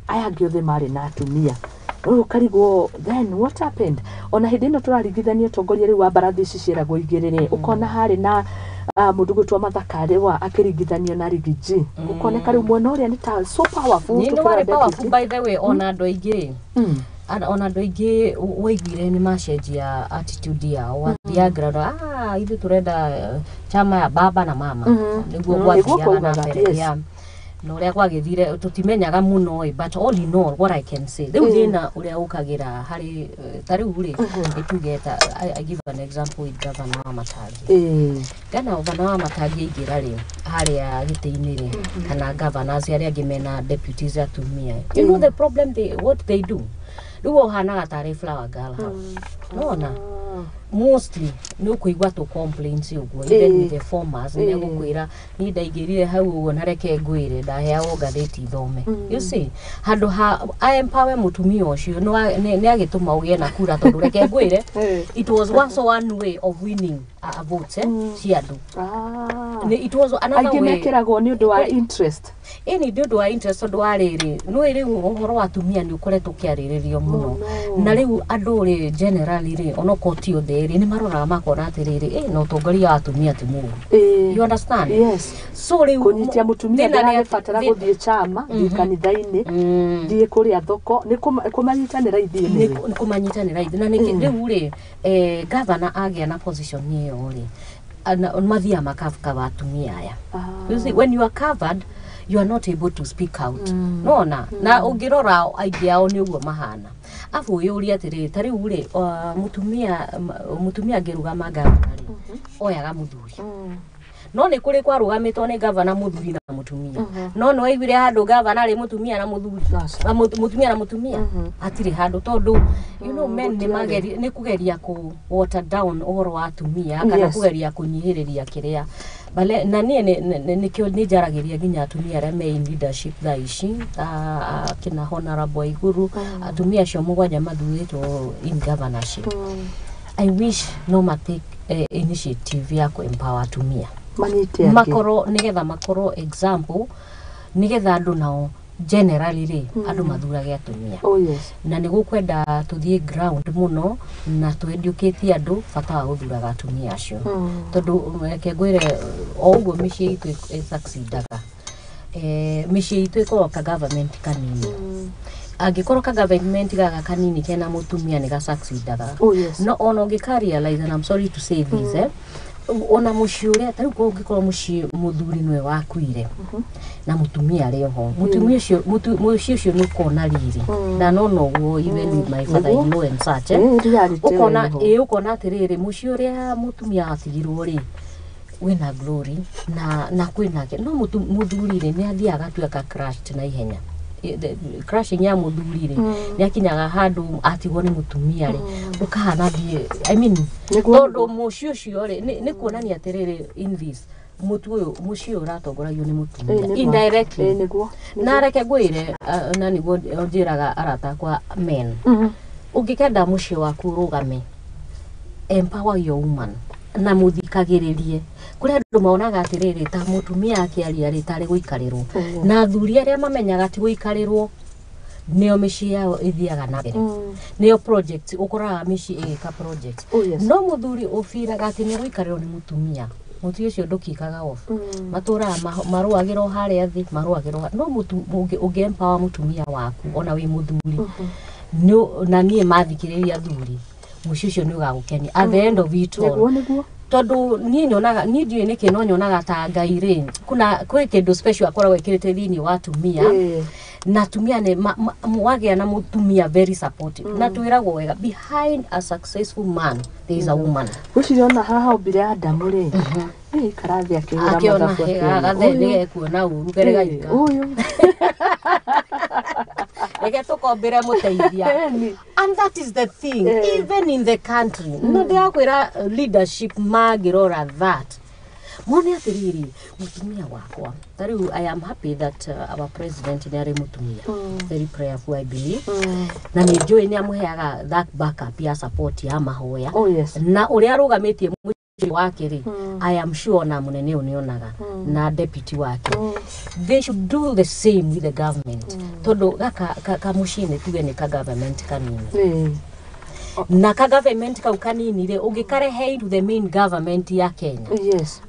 aya angĩ othe marĩ na atumia. Rĩu ũkarigwo, then what happened? Ona hĩndĩ ĩno tũraringithania ũtongoria rĩu wa mbarathi ici ciĩragwo igĩrĩ rĩ, ũkona harĩ na mũndũ gwĩtwo Martha Karua akĩringithanio na Riggy G, ũkoneka rĩu mwena ũrĩa nĩ ta so powerful Nĩ tũkĩra warĩ powerful deputy. By the way, ona andũ aingĩ ona andũ aingĩ waiguire nĩ macenjia attitude yao, wathiaga ground, ithuĩ tũrenda chama ya baba na mama. Nĩguo Nĩguo gwathiaga na kwaugaga, mbere. yes. Yeah. Na ũrĩa gwagĩthire tũtimenyaga mũno ĩ, but all in all, what I can say rĩu, thĩna ũrĩa ũkagĩra harĩ ta rĩu rĩ, nĩ tuge ta I give an example with Governor wa Matangi. Gavana wa Matangi aingĩra rĩ harĩa gĩtĩ-inĩ rĩ, kana governors arĩa angĩ mena deputies atumia, you know the problem, what they do, rĩu ũhanaga tarĩ flower girl hau, nona mostly nĩ ũkũigua tũ complaints ũguo, even with the formers nĩ megũkwĩra niĩ ndaingĩrire hau ũguo na reke ngwĩre ndaheagwo ngathĩti thome. You see, handũ ha a empower mũtumia ũcio, nĩ agĩtũma ũgĩe na kura, tondũ reke ngwĩre, it was also one way of winning a votes cia andũ. It was another Aingĩ way. mekĩragwo nĩ ũndũ wa interest. Ĩni nĩ ũndũ wa interest, tondũ wa rĩrĩ nĩ rĩu ũhoro wa atumia nĩ ũkoretwo ũkĩarĩrĩrio mũno, na rĩu andũ rĩ, generally rĩ, onokorwo ti othe rĩ, nĩ maroraga makona atĩrĩrĩ, na ũtongoria wa atumia ti mũũru. You understand? Yes. So rĩu Kũnyitia mũtumia thĩna nĩ atĩ- ndĩragĩbatara gũthiĩ chama, thiĩ kanitha-inĩ, thiĩ kũrĩa thoko, nĩ kũmanyitanĩra ithiĩ nĩ nĩwe. Nĩ kũmanyitanĩra ithuĩ na nĩkĩ rĩu rĩ, gavana agĩa na position ĩyo rĩ, mathiaga makakava atumia aya. You see, when you are covered, you are not able to speak out, nona na ũngĩrora aingĩ ao nĩ ũguo mahana. Abu ũyũrie atĩrĩrĩ, ta rĩu rĩ, mũtumia angĩrũgama gavana rĩ, oyaga mũthuri, no nĩ kũrĩ kwarũgamĩtwo nĩ gavana mũthuri na mũtumia, no nĩ waiguire handũ gavana rĩ mũtumia na mũthuri? Aca. Na mũtumia na mũtumia hatirĩ handũ, tondũ you know men nĩ Gũtiarĩ. nĩ kũgeria kũ water down ũhoro wa atumia kana kũgeria kũnyihĩrĩria kĩrĩa. Bale, na niĩ nĩkĩo nĩ njaragĩria nginya atumia arĩa me in leadership thaa ici, kina Honorable Waiguru, atumia acio mũgwanja mathurĩtwo in governorship. I wish no matake initiative ya kũ empower atumia. Manyite angĩ. Makorwo nigetha makorwo example, nigetha andũ nao generally rĩ, andũ mathurage atumia. Oh yes. Na nĩ gũkwenda tũthiĩ ground mũno na tũ-educate andũ bata wa gũthuraga atumia acio, tondũ reke ngwĩre, o ũguo mĩciĩ itũ ĩsucceedaga, mĩciĩ itũ ĩkoragwo ka government kanini. Angĩkorwo ka government gaka kanini kena mũtumia nĩ gasucceedaga. Oh yes. No ona ũngĩka realize, and I'm sorry to say this, ona mũciĩ ũrĩa ta rĩu kũngĩkorwo mũciĩ mũthuri nĩwe wakuire na mũtumia arĩ oho, mũtumia ũcio mũciĩ ũcio nĩ ũkona riri, na no noguo even with my father in law and such. Reality ĩyo Ũkona ĩho. ĩ ũkona atĩrĩrĩ, mũciĩ ũrĩa mũtumia atigirwo rĩ wĩna glory na kwĩna no mũthuri rĩ, nĩ athiaga agatuĩka crushed na ihenya. Crushing ya mũthuri rĩ, nĩ akinyaga handũ atigwo nĩ mũtumia rĩ, ũkahana thiĩ, I mean, tondũ mũciĩ ũcio rĩ, nĩ kuonania atĩrĩrĩ, in this mũtu ũyũ, mũciĩ ũyũ ũratongoragio nĩ mũtumia Nĩ ma. indirectly. Nĩguo. Na reke ngwĩre, na nĩguo njĩraga arata akwa men, ũngĩkenda mũciĩ waku ũrũgame, empower your woman na mũthikagĩrĩrie. Kũrĩ andũ monaga atĩrĩrĩ, ta mũtumia akĩaria rĩ, tarĩ gũikarĩrwo, na athuri arĩa mamenyaga ti gũikarĩrwo nĩo mĩciĩ yao ĩthiaga na mbere, nĩo project ũkoraga mĩciĩ ĩgĩka project. Oh yes. No mũthuri ũbiraga atĩ nĩ gũikarĩrwo nĩ mũtumia, mũtumia ũcio ndũkikaga off, matũraga marũagĩra o harĩa thĩ, marũagĩra o no ũngĩ empower mũtumia waku ona wĩ mũthuri na niĩ mathikĩrĩria athuri, mũciĩ ũcio nĩ ũgagũkenia at the end of it all. Nĩguo. Tondu niĩ nyonaga, niĩ ndiũĩ nĩkĩ, no nyonaga ta Ngai rĩ, kuna kwĩ kĩndũ special akoragwo ĩkĩrĩte thĩinĩ wa atumia. Na atumia nĩ wagĩa na mũtumia very supportive, na twĩragwo wega, behind a successful man there is a woman. Gwĩciria ona haha ombire Adamu rĩ, ikara thĩ akĩhũra akĩona mathabu, akĩona, gathe ũyũ, nĩgekuona ũru kere gaika. Ũyũ. Reke tũkombĩre mũteithia. Ĩni. And that is the thing. Even in the country, no ndĩrakwĩra, leadership mangĩrora that mone atĩrĩrĩ, mũtumia wakwa ta rĩu, I am happy that our president nĩ arĩ mũtumia very prayerful, I believe, na nĩ njũĩ nĩ amũheaga that backup ya support ya mahoya. Oh yes. Na ũrĩa arũgamĩtie mũciĩ wake rĩ, I am sure ona mũnene ũyũ nĩonaga na deputy wake. They should do the same with the government, tondũ gaka kamũciĩ nĩ tuge nĩ ka government kanini. Na ka government kau kanini rĩ, ũngĩkarehe into the main government ya Kenya,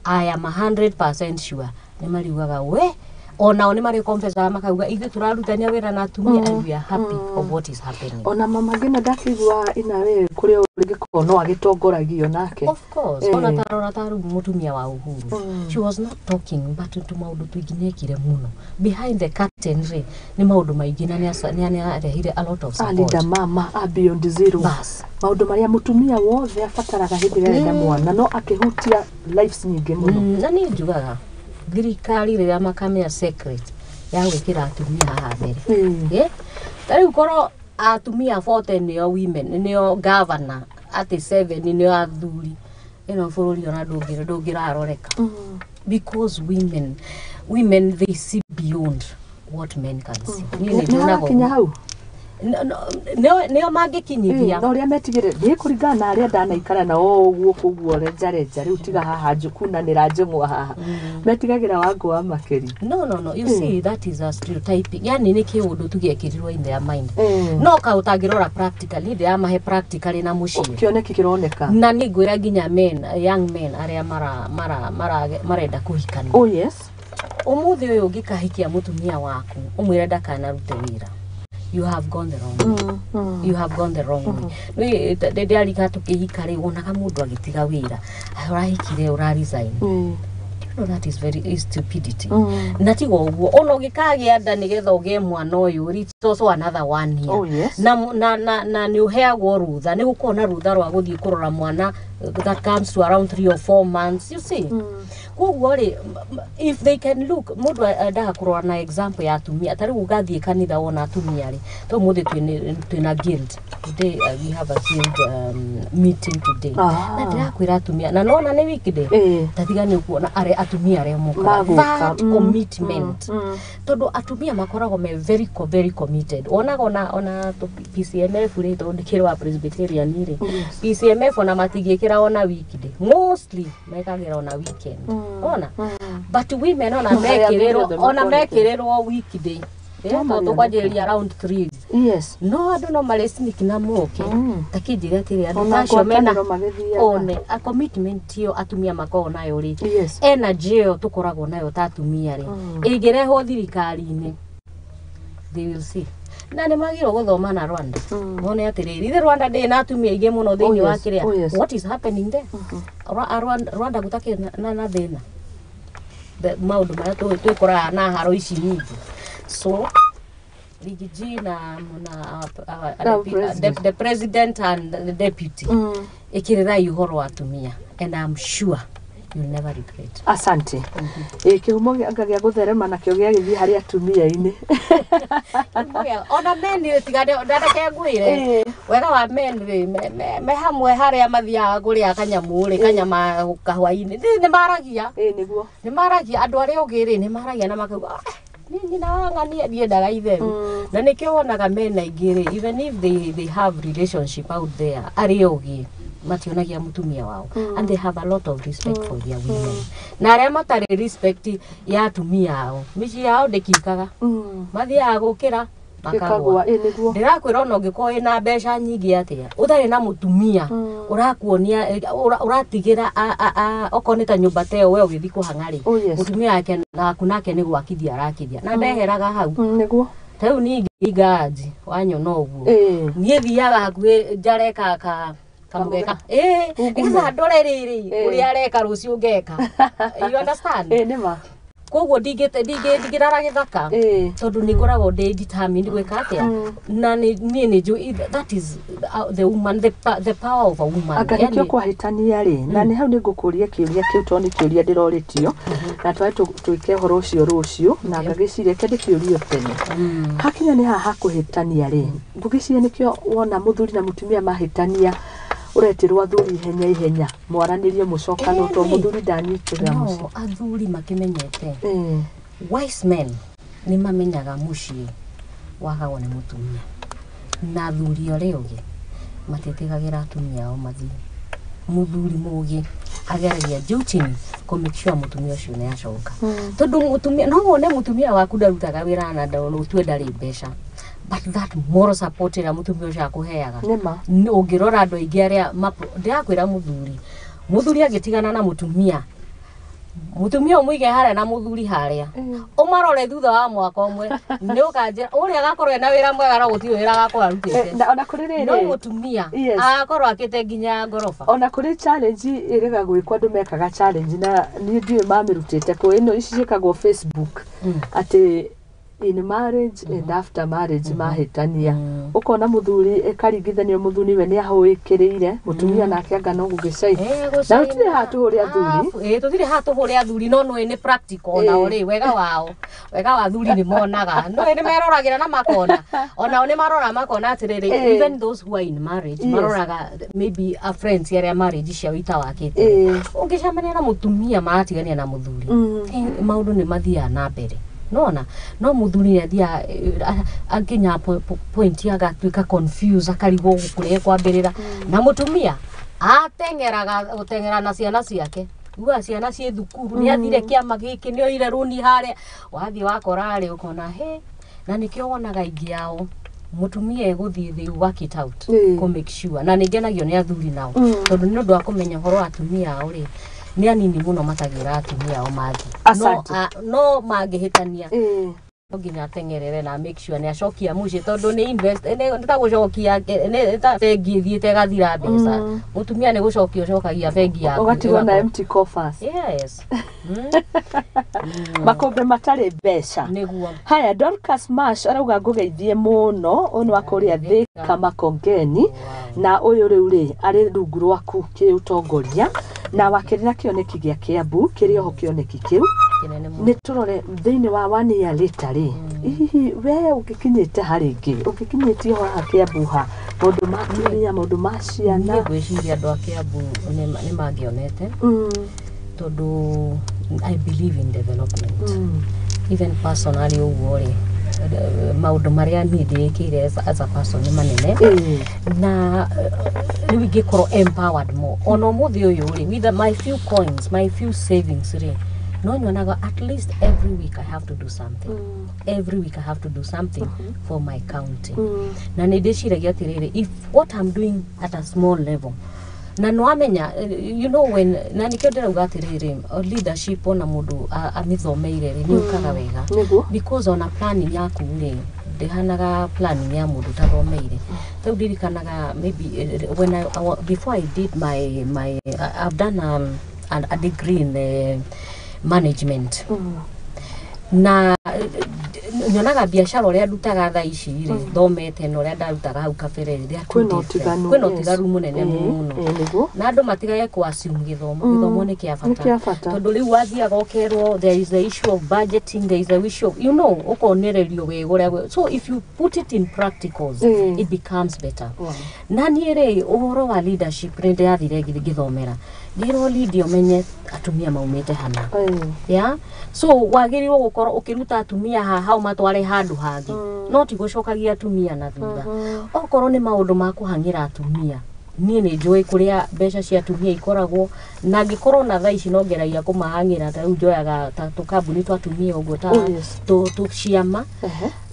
I am 100% sure nĩ mariugaga we onao nĩ marĩ confessaga makauga ithuĩ tũrarutania wĩra na atumia and we are happy of what is happening. Ona mama ngina ndakĩigua ina we kũrĩa ũrĩgĩkorwo no agĩtongoragio nake. Of course. Ona tarora ta rĩu mũtumia wa Uhuru, she was not talking, but tũ maũndũ tũingĩ nĩekire mũno behind the curtain rĩ, nĩ maũndũ maingĩ na nĩ arehire a lot of support. Alinda mama a Beyond Zero. Bas. Maũndũ marĩa mũtumia wothe abataraga hĩndĩ ĩrĩa arenda mwana, no akĩhutia lives nyingĩ mũno. Na niĩ njugaga thirikari rĩrĩa makamĩa secret ya gwĩkĩra atumia haha mbere. Ta rĩu korwo atumia 40 nĩo women, nĩo governor, atĩ 7 nĩo athuri, ĩno bũrũri ona ndũngĩraroreka, because women they see beyond what men can see. Niĩ nĩ nĩ nyonaga harakinya ũguo. Hau. Nĩo mangĩkinyithia. Na ũrĩa metigĩrĩ nĩ kũringana na arĩa ndanaikara nao ũguo, koguo renja renja rĩu tiga haha njũkunanĩra njũng'wa haha, metigagĩra Wangũ wa Makeri. No, you see, that is a stereotyping, yani nĩ kĩũndũ tu gĩekĩrirwo in their mind, no ka ũtangĩrora practically, ndĩramahe practically na mũciĩ. Kĩoneki kĩroneka. Na nĩ ngwĩra nginya men, young men arĩa mara, mara, mara, marenda kũhikania, Oh yes. Ũmũthĩ ũyũ ũngĩkahikia mũtumia waku ũmwĩre ndakanarute wĩra, you have gone the wrong way. You have gone the wrong way. Nĩ ndĩarika tũkĩhika rĩ, wonaga mũndũ agĩtiga wĩra. Aya, ũrahikire ũra resign. You know that is very is stupidity. Na tiga ũguo, ona ũngĩkagĩa nda nĩgetha ũgĩe mwana ũyũ rĩ, it's also another one here. Oh yes. Na nĩ ũheagwo rũtha, nĩ gũkorwo na rũtha rwa gũthiĩ kũrora mwana, that comes to around 3 or 4 months, you see. Koguo rĩ, if they can look, mũndũ endaga kũrora na example ya atumia. Ta rĩu ũgathiĩ kanitha wona atumia rĩ, to mũthĩ twĩna guild today, we have a guild meeting today. Na ndĩrakwĩra atumia, na nona nĩ weekday, tatiga nĩ ũkuona arĩa atumia arĩa mokaga, Magũka. that commitment, tondũ atumia makoragwo me very very committed. Wonaga ona PCMF rĩ, tondũ ndĩkĩrĩ wa Presbyterian rĩ, PCMF ona matingĩkĩra ona weekday, mostly mekagĩra ona weekend ona. But women ona Arĩa athuri mekĩrĩrwo othe ona makoneka. mekĩrĩrwo weekday. No Tondũ marĩoneka. tũkwanjĩrĩria around 3, no andũ no marĩ sneak na moke. Ta kĩnjĩre atĩrĩ, andũ Ona ta acio mena ngwatanĩro magĩthiaga. one a commitment ĩyo atumia makoragwo nayo rĩ, energy ĩyo tũkoragwo nayo ta atumia rĩ, ĩngĩrehwo thirikari-inĩ, they will see. Na nĩ magĩrĩirwo gũthoma na Rwanda, mone atĩrĩrĩ, ithe Rwanda ndĩ na atumia aingĩ mũno thĩinĩ Oh, wa yes. kĩrĩa. Oh, yes. What is happening there? Rwanda gũtakĩrĩ na thĩna. Maũndũ marĩa twĩkoraga na haro ici nyingĩ, so Riggy G na Na president. the president and the deputy, ĩkĩrĩrai ũhoro wa atumia and I'm sure you'll never regret. Asante. Ĩ kĩhumo anga gĩa gũtherema nakĩo gĩagĩthiĩ harĩ atumia-inĩ. Ona men rĩ, tiga ndareke ngwĩre, wega wa men rĩ, me hamwe harĩa mathiaga kũrĩa kanyamũ rĩ, kanyama kahwainĩ, nĩ maragia. Ĩ nĩguo. Nĩ maragia, andũ arĩa ũngĩ rĩ, nĩ maragia na makauga, "Ah, niĩ nyina wa ng'ania ndiendaga itheru." Na nĩkĩo wonaga men aingĩ rĩ, even if they have relationship out there, arĩa ũngĩ mationagia mũtumia wao, and they have a lot of respect for their women. Na arĩa matarĩ respect ya atumia ao, mĩciĩ yao ndĩkikaga. Mathiaga gũkĩra ĩkagwa. makagwa. Ĩ nĩguo. Ndĩrakwĩra, ona ũngĩkorwo wĩna mbeca nyingĩ atĩa, ũtarĩ na mũtumia ũrakuonia, ũratigĩra okorwo nĩ ta nyũmba ta ĩyo we ũgĩthiĩ kũhang'a rĩ, Oh, yes. mũtumia wake naku nake nĩ gwakithia arakithia na ndeheraga hau. Nĩguo. Ta rĩu niĩ ingaji wanyona ũguo, niĩ thiaga hakuhĩ njare ka ka Kamũgeka ĩĩ, Ungume. nĩgetha ndore rĩrĩ ũrĩa areka rũciũ ngeka, you understand? Ĩĩ, nĩ ma. Koguo ndingĩrara gĩthaka tondũ nĩ ngoragwo ndĩ determined gwĩka atĩa, na niĩ nĩ njũĩ that is the woman, the power of a woman. Anga nĩkĩo Yani, kwahĩtania rĩ, na nĩ hau nĩ ngũkũria kĩũria kĩu tondũ nĩ kĩũria ndĩrorĩtio na twage twĩke ũhoro ũcio rũciũ, na ngagĩciria kĩndĩ kĩũrio tene. Hakinya nĩ haha kũhĩtania rĩ, ngũgĩciria nĩkĩo wona mũthuri na mũtumia mahĩtania, ũretĩrwo athuri ihenya ihenya mwaranĩrie mũcokanwo, tondũ mũthuri ndanyitĩrĩra mũciĩ. No athuri makĩmenyete, wise men nĩ mamenyaga mũciĩ wagagwo nĩ mũtumia, na athuri arĩa ũgĩ matitigagĩra atumia ao mathiĩ. Mũthuri mũgĩ ageragia juu chini kũ make sure mũtumia ũcio nĩ acoka, tondũ mũtumia no wone mũtumia waku ndarutaga wĩra na ũtue ndarĩ mbeca, but that moral support ĩrĩa mũtumia ũcio akũheaga. Nĩ ma. Ũngĩrora andũ aingĩ arĩa ndĩrakwĩra, mũthuri angĩtigana na mũtumia, mũtumia ũmũige harĩa na mũthuri harĩa, ũmarore thutha wa mwaka ũmwe, nĩ ũkanjĩra ũrĩa agakorwo ena wĩra mwega, no gũtirĩ wĩra agakorwo arutĩte. Na ona kũrĩ No rĩrĩ, mũtumia agakorwo akĩte nginya ngoroba. Ona kũrĩ challenge ĩrĩga gwĩkwo, andũ mekaga challenge na niĩ ndiũĩ mamĩrutĩte kũ, ĩno ici ciĩkagwo Facebook, atĩ in marriage and after marriage mahĩtania, ũkona mũthuri ĩkaringithanio, mũthuri we nĩ ahũĩkĩrĩire mũtumia, nake anga no gũgĩcai. Na tũtirĩ haha tũhũre athuri. Ĩĩ, tũtirĩ haha tũhũre athuri, no nĩ nĩ practical onao rĩ, wega wao, wega wa athuri nĩ monaga, nĩ nĩ meroragĩra na makona, onao nĩ marora makona atĩrĩrĩ, even those who are in marriage, maroraga maybe a friends arĩa marriage ciao itawakĩte. Ũngĩcemania na mũtumia maratigania na mũthuri, maũndũ nĩ mathiaga na mbere nona, no mũthuri nĩ athiaga akinya point agatuĩka confused, akarigwo kũrĩa ekwambĩrĩra, na mũtumia ateng'eraga gũteng'era na ciana ciake, uga ciana ciĩ thukuru, nĩ athire kĩama gĩkĩ, nĩ oire rũni harĩa, wathiĩ wakora rĩ, ũkona he, na nĩkĩo wonaga aingĩ ao mũtumia egũthiĩ, they work it out kũ make sure. Na nĩ ngenagio nĩ athuri nao, tondũ nĩ ũndũ wa kũmenya ũhoro wa atumia ao rĩ, nĩ anini mũno matagĩra atumia ao mathiĩ no, Asante. No mangĩhĩtania, no nginya ateng'erere na make sure nĩ acokia mũciĩ, tondũ nĩ invest, nĩ ta gũcokia, nĩ ta bengi ĩthiĩte ĩgathira mbeca, mũtumia nĩ gũcokia ũcokagia bengi yaku. Ũgatigwo na ĩgakorwo- empty coffers. Yes. Makũmbĩ matarĩ mbeca. Nĩguo. Haya, Dorcas Mash arauga ngũgeithie mũno, ũyũ nĩ wa kũrĩa Thika Makongeni, na ũyũ rĩu rĩ arĩ rungu rwaku kĩũtongoria, na wakĩrĩ na kĩoneki gĩa Kĩambu kĩrĩ oho, kĩoneki kĩu Kĩnene mũno. Nĩ tũrore thĩinĩ wa one year later rĩ, hihi we ũngĩkinyĩte harĩ ngĩ ũngĩkinyĩtie ho haha Kĩambu ha maũndũ ma atumia, maũndũ ma ciana? Niĩ ngwĩciria andũ a Kĩambu nĩ mangĩonete, tondũ I believe in development. Even personally ũguo rĩ, maũndũ marĩa niĩ ndĩĩkĩire as a person nĩ manene, na rĩu ingĩkorwo empowered more. Ona ũmũthĩ ũyũ rĩ, with my few coins, my few savings rĩ, no nyonaga at least every week I have to do something. Every week I have to do something for my county. Na nĩ ndĩciragia atĩrĩrĩ, if what I'm doing at a small level, na nĩwamenya, you know when, na nĩkĩo ndĩrauga atĩrĩrĩ, leadership ona mũndũ amĩthomeire rĩ, nĩ ũkaga wega, because ona planning yaku rĩ, ndĩhanaga planning ya mũndũ ũtathomeire. Rĩu ndirikanaga maybe when before I did my I've done a degree in management, na nyonaga biacara ũrĩa ndutaga thaa ici rĩ, thomete, na ũrĩa ndarutaga hau kabere rĩ, they are two Kwĩna different. ũtiganu. Kwĩna ũtiganu mũnene mũno. Ĩĩ, nĩguo. Na andũ matigage kũ assume gĩthomo, gĩthomo nĩ kĩa Nĩ bata, kĩa bata. Tondũ rĩu wathiaga ũkerwo there is the issue of budgeting, there is the issue of, you know, ũkonererio wega ũrĩa so if you put it in practicals, it becomes better. Na niĩ rĩ, ũhoro wa leadership nĩ ndĩrathire ngĩthomera, ngĩrwo lead ũmenye atumia maumĩte hana. Yeah, so wagĩrĩirwo gũkorwo ũkĩruta atumia haha ũmatware handũ hangĩ, no ti gũcokagia atumia na thutha. Okorwo nĩ maũndũ ma kũhang'ĩra atumia, niĩ nĩ njũĩ kũrĩa mbeca cia atumia ikoragwo, na angĩkorwo na thaa ici no ngeragia kũmahang'ĩra. Ta rĩu njoyaga ta tũkambuni twa atumia ũguo, ta tũciama,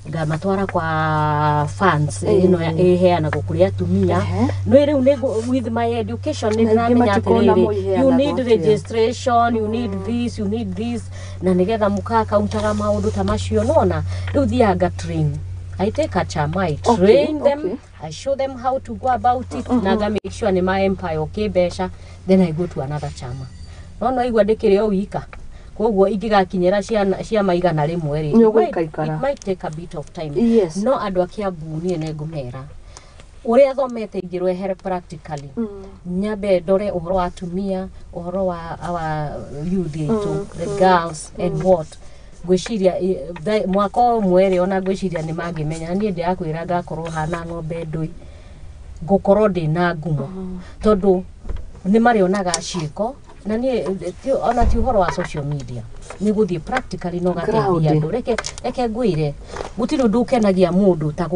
ngamatwara kwa funds ĩno ĩheanagwo kũrĩ atumia. No rĩu with my education nĩ Na aingĩ ndĩramenya matikona atĩrĩrĩ, mũiheanagwo you need atĩa. registration, you need this, you need this, na nĩgetha mũka-accountaga maũndũ ta macio. Nona rĩu thiaga nga train I take a chama, I train them, I show them how to go about it, na nga make sure nĩ ma empire okay mbeca, then I go to another chama. No igua ndĩkĩrĩ o wika, koguo ingĩgakinyĩra ciana ciama 100 rĩ, Nĩ ũgũikaikara. it might take a bit of time. No andũ a Kiambu niĩ nĩ ngũmera ũrĩa thomete ingĩrehere practically, nyambe ndore ũhoro wa atumia, ũhoro wa our youth aitũ, the girls and what. Ngwĩciria mwaka ũmwe rĩ, ona ngwĩciria nĩ mangĩmenya. Na niĩ ndĩrakwĩra ngakorwo hana ng'ombe ndũi, ngũkorwo ndĩna ngumo, tondũ nĩ marĩonaga ciĩko. Na niĩ ona ti ũhoro wa social media, nĩ gũthiĩ practically no gateithia Ground. andũ. Reke ngwĩre, gũtirĩ ũndũ ũkenagia mũndũ ta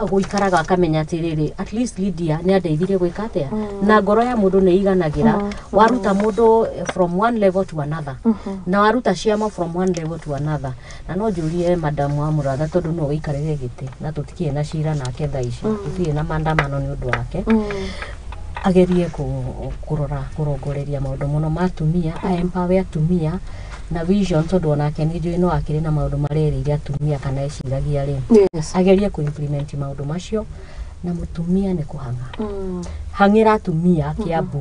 gũikaraga akamenya atĩrĩrĩ, at least Lydia nĩ andeithirie gwĩka atĩa. Na ngoro ya mũndũ nĩ iganagĩra waruta mũndũ from one level to another, na waruta ciama from one level to another. Na no njũrie madam wa Mũratha, tondũ no wĩikarĩre gĩtĩ na tũtikĩrĩ na cira nake thaa ici, tũtirĩ na maandamano nĩ ũndũ wake, agerie kũrora kũrongoreria maũndũ mũno ma atumia, a empower atumia na vision, tondũ onake nĩ njũĩ no akĩrĩ na maũndũ marerĩire atumia kana eciragia rĩ, agerie kũ implement maũndũ macio. Na mũtumia nĩ kũhang'a, hang'ĩra atumia Kiambu,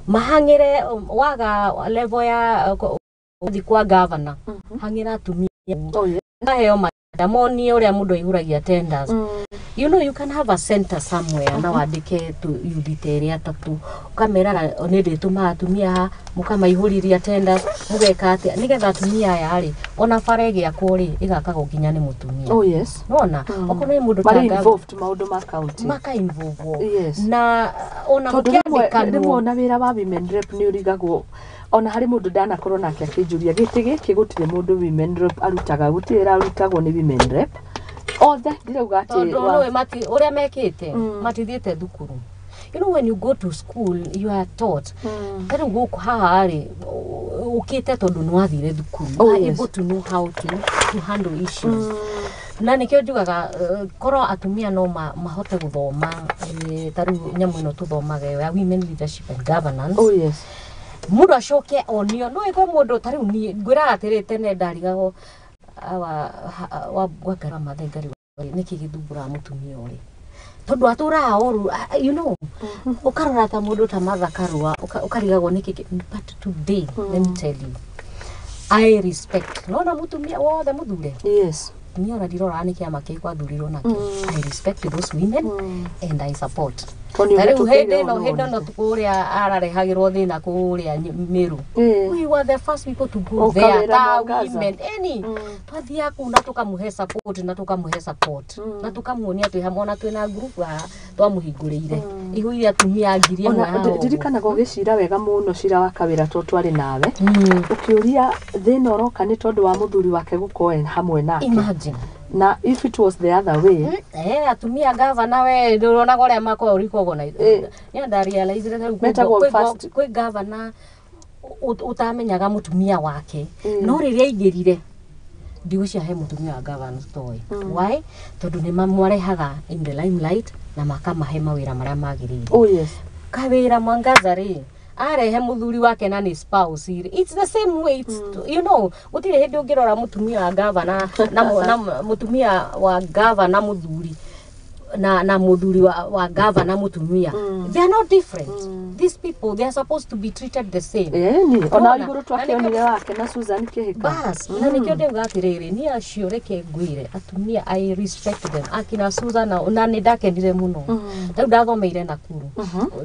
mahang'ĩre waga level ya gũthiĩ kwa governor, hang'ĩra atumia, maheo monie ũrĩa mũndũ aihũragia tenders. You know, you can have a center somewhere na wandĩke tu youth ta ĩrĩ atatũ, ũkameraga nĩ ndĩtũmaga atumia haha, mũkamaihũrĩria tenders, mũgeka atĩa nĩgetha atumia aya rĩ, ona bara ĩgĩakwo rĩ, ĩgakagwo nginya nĩ mũtumia. Nona okorwo nĩ mũndũ Marĩ ta involved maũndũ ma county. Maka involve na ona Tondũ rĩmwe mũkĩandĩkanwo. Rĩmwe ona wĩra wa women rep nĩ ũrigagwo. Ona harĩ mũndũ ndanakorwo nake akĩnjũria, gĩtĩ gĩkĩ gũtirĩ mũndũ women rep arutaga, gũtirĩ wĩra arutagwo nĩ women rep othe, ndirauga atĩ Tondũ nĩwe mati ũrĩa mekĩte, matithiĩte thukuru. You know, when you go to school you are taught. Ta rĩu gũkũ haha rĩ, ũkĩte tondũ nĩ wathire thukuru, you are able to know how to handle issues. Na nĩkĩo njugaga, korwo atumia no mahote gũthoma, ta rĩu nyamũ ĩno tũthomaga ĩyo ya women leadership and governance, mũndũ acoke onio no ĩkwe mũndũ. Ta rĩu niĩ ngwĩraga atĩrĩ, tene ndarigagwo awa wa Wangari Maathai ngarigwo nĩkĩ gĩthumbũraga mũtumia ũrĩ, tondũ atũraga ũru, you know, ũkarora ta mũndũ ta Martha Karua, ũkarigagwo nĩkĩ but today, let me tell you, I respect nona mũtumia wothe mũthure. Niĩ ona ndiroraga nĩ kĩama kĩrĩkũ athurirwo nakĩo. I respect those women and I support. Tondũ Ta rĩu nĩũhetũkĩire hĩndĩ ĩno ona hĩndĩ ĩno kũrĩa ararehagĩrwo thĩna kũrĩa Meru, we were the first people to go Ũka there wĩra ta Mwangaza. women any twathiaga kũu na tũkamũhe support, na tũkamũhe support na tũkamuonia twĩ hamwe. Ona twĩna group haha twamũhingũrĩire ihũire atumia 1000 Ona haha ũguo. Ndirikanaga ũgĩcira wega mũno cira wa kawĩra to twarĩ nawe, ũkĩũria thĩna ũroka nĩ tondũ wa mũthuri wake gũkorwo e hamwe nake. Imagine. Na if it was the other way. Atumia gavana, we ndũronaga ũrĩa makoragwo rikogwo na nĩ ndarealize rĩu Metagwo first- kwĩ gavana ũtamenyaga mũtumia wake, no rĩrĩa aingĩrire ndigũcia he mũtumia wa gavana toĩ why, tondũ nĩ mamwarehaga in the limelight na makamahe mawĩra marĩa magĩrĩire. Kawĩra Mwangaza rĩ, arehe mũthuri wake na nĩ spouse rĩ, it's the same way. It's, you know, gũtirĩ hĩndĩ ũngĩrora mũtumia wa gavana na, na mũtumia wa gavana mũthuri na mũthuri wa gavana mũtumia, they are not different. These people, they are supposed to be treated the same. Ĩni ona Nĩwona? igũrũ Na twakĩonire nĩkĩo- wake na Susan Kĩhĩka. Bas, na nĩkĩo ndauga atĩrĩrĩ, niĩ acio reke ngwĩre atumia, I respect them, akina Susan, na nĩ ndakenire mũno. Rĩu ndathomeire Nakuru,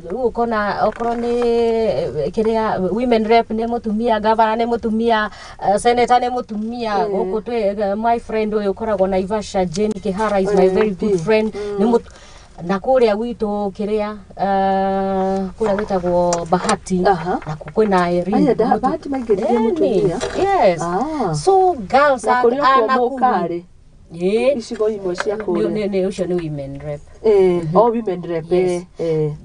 rĩu ũkona okorwo nĩ kĩrĩa women rep nĩ mũtumia, gavana nĩ mũtumia, senator nĩ mũtumia. Gũkũ twĩ my friend ũyũ ũkoragwo Naivasha, Jane Kihara, is my very good friend, nĩ na kũrĩa gwitũ kĩrĩa, kũrĩa gwĩtagwo Bahati, na kwĩna Irene. Aya, Bahati maingĩririe Ĩni, mũtumia? Yes. Ah. So girls Na are kũrĩ a okuo Nakuru. mũkarĩ Ĩĩ. icigo imwe cia kũrĩa. Ũcio nĩ women rep. O women rep. Yes.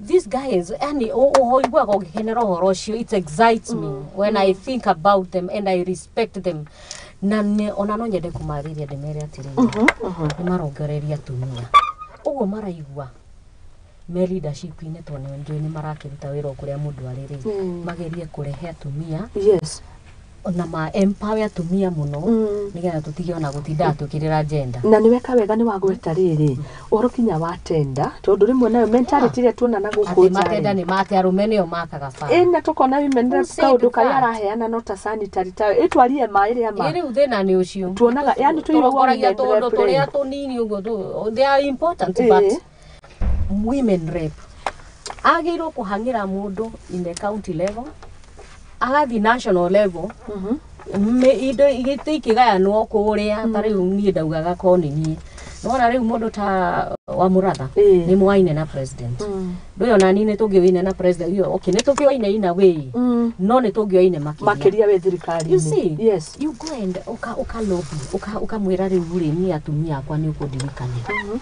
These guys, yani ũiguaga ũgĩkenera ũhoro ũcio. It excites me when I think about them, and I respect them. Na ona no nyende kũmarĩria ndĩmere atĩrĩrĩ, nĩ marongoreria atumia ũguo maraigua me leadership-inĩ, tondũ nĩ njũĩ nĩ marakĩruta wĩra o kũrĩa mũndũ arĩ rĩ, magerie kũrehe atumia. Na ma empower atumia mũno nĩgetha tũtige ona gũtinda tũkĩrĩra gender. Na nĩ weka wega nĩ wagweta rĩrĩ ũhoro kinya wa tenda, tondũ rĩmwe nayo mentality ĩrĩa tuona na gũkũ atĩ nja matenda rĩ, nĩ mate arũme nĩo makaga bara. Ĩ, na tũkona women Who rep said kaũndũ karĩa that? araheana no ta sanitary towel, ĩtwarie maĩ rĩa ma Ĩ, rĩu thĩna nĩ ũcio. Tuonaga, yani tũiragwo Tũrongoragia women tũndũ rep rĩ. tũrĩa tũnini ũguo they are important, but women rep agĩrĩirwo kũhang'ĩra mũndũ in the county level, agathiĩ national level. Indo igĩtĩ ikĩgayanwo kũrĩa, ta rĩu niĩ ndaugaga ko nĩ niĩ nona rĩu mũndũ ta wa Mũratha nĩ mwaine na president ndũyũ, ona niĩ nĩ tũngĩoine na president ũyũ. Okay, nĩ tũkĩoine in a way, no nĩ tũngĩoine makĩria. Makĩria wĩ thirikari-inĩ. You see, you go and uka lobby, ukamwĩra rĩu rĩ, niĩ atumia akwa nĩ ũkũndirikania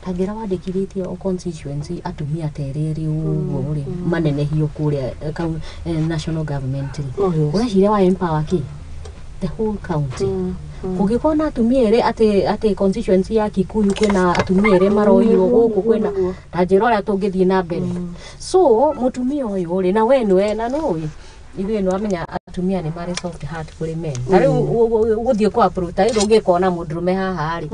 tangĩra wandĩkithĩtie o constituency atumia ta erĩ ũguo rĩ, manenehio kũrĩa national government rĩ, Oh, yes. ũreciria wa empower kĩ the whole county. Kũngĩkorwo na atumia erĩ atĩ constituency ya Kikuyu kwĩna atumia erĩ maroirwo gũkũ kwĩna ta njĩra ũrĩa tũngĩthiĩ na mbere. So mũtumia ũyũ rĩ, na we nĩwe na nũĩ ithuĩ nĩwamenya atumia nĩ marĩ soft heart kũrĩ men. Ta rĩu gũthiĩ kwa approach, ta rĩu ũngĩkona mũndũrũme haha rĩ,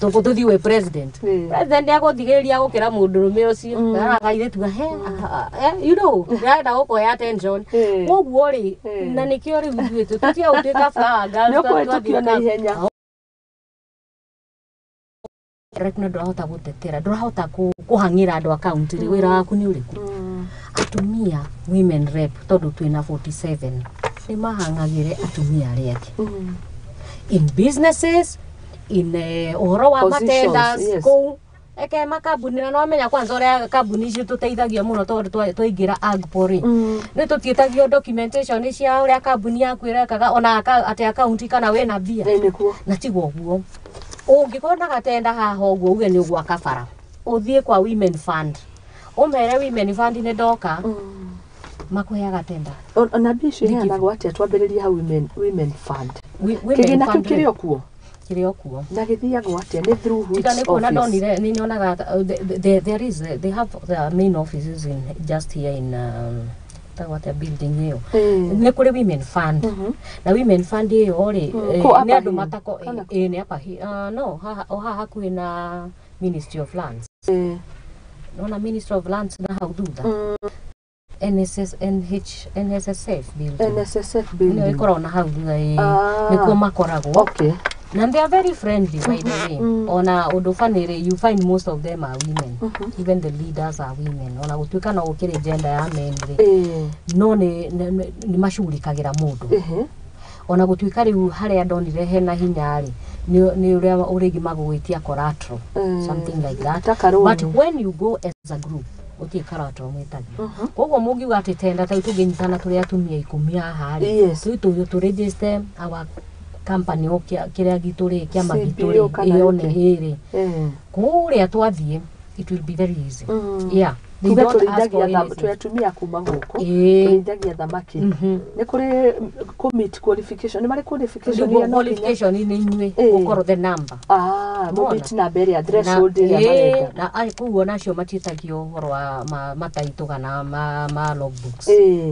tũthiĩ wĩ president, president nĩagũthigĩrĩria gũkĩra mũndũrũme ũcio arakairĩtu he you know ndĩrenda gũkũhe attention. Koguo rĩ, na nĩkĩo rĩu ithuĩ tũtige gũtuĩka flower girls. Nĩ ũkũhĩtũkio na ihenya. Rep na ndũrahota gũtetera, ndũrahota kũhang'ĩra andũ a county rĩ, wĩra waku nĩ ũrĩkũ? Atumia women rep, tondũ twĩna 47, nĩ mahang'agĩre atumia arĩa angĩ in businesses, in ũhoro wa Positions, matenders kũu eke makambuni. Na nĩwamenya kwanza ũrĩa kambuni icio tũteithagio mũno, tondũ twaingĩra AGPO rĩ, nĩ tũtiĩtagio documentation cia ũrĩa kambuni yaku ĩrekaga, ona atĩ akaunti kana wĩna mbia. Ĩ, nĩkuo. Na tiga ũguo, ũngĩkorwo na gatenda haha ũguo uge nĩ ũgwaka bara, ũthiĩ kwa women fund, ũmere women fund nĩ ndoka, makũheaga tenda. Ona mbia icio Nĩkĩ? iheanagwo atĩa? Twambĩrĩrie hau women fund. Women Kĩgĩna kĩu fund kĩrĩ o kuo? Kĩrĩ o kuo. Na gĩthiagwo atĩa? Nĩ through which Tiga nĩ kuona office? Ndonire nĩ nyonaga there is they have their main offices in just here in tagwo atĩa building ĩyo. Nĩ kũrĩ women fund, na women fund ĩyo rĩ, Kũ nĩ Upper andũ Hill? matako Kana ĩ, nĩ Upper Hill. No haha o haha hakuhĩ na Ministry of Lands. Nona Ministry of Lands na hau thutha NSS NH NSSF building. NSSF nĩyo building. ĩkoragwo na hau thutha, ĩ. Ah. Nĩkuo makoragwo. Na they are very friendly, by the way. Ona ũndũ funny, you find most of them are women, even the leaders are women, ona gũtuĩka no gũkĩrĩ gender ya men rĩ, no nĩ macugurikagĩra mũndũ. Ona gũtuĩka rĩu harĩa ndonire hena hinya rĩ, nĩ ũrĩa ũrĩngĩ magũgwĩtia collateral, something like that. Ta karũni. But when you go as a group, gũtirĩ collateral mwĩtagio. Koguo mũngiuga atĩ tenda ta rĩu tũngĩnyitana tũrĩ atumia 10 haha rĩ, rĩu tũ register our company o kĩrĩa gitũ rĩ, kĩama gitũ CBO rĩ, kana ĩyo nĩ gĩkĩ? ĩrĩ kũrĩa twathiĩ, it will be very easy. Yeah, they Tuge don't ask for tũrĩithagia anything. twĩ atumia kuma gũkũ, tũrĩithagia thamaki, nĩ kũrĩ kũ meet qualification, nĩ marĩ qualification Nĩguo iria no nginya qualification nĩ inyuĩ gũkorwo the number. Ah, Mona. mũmeet namba ĩrĩa threshold ĩrĩa marenda. Na koguo nacio matiĩtagio ũhoro wa mataitũ kana ma logbooks.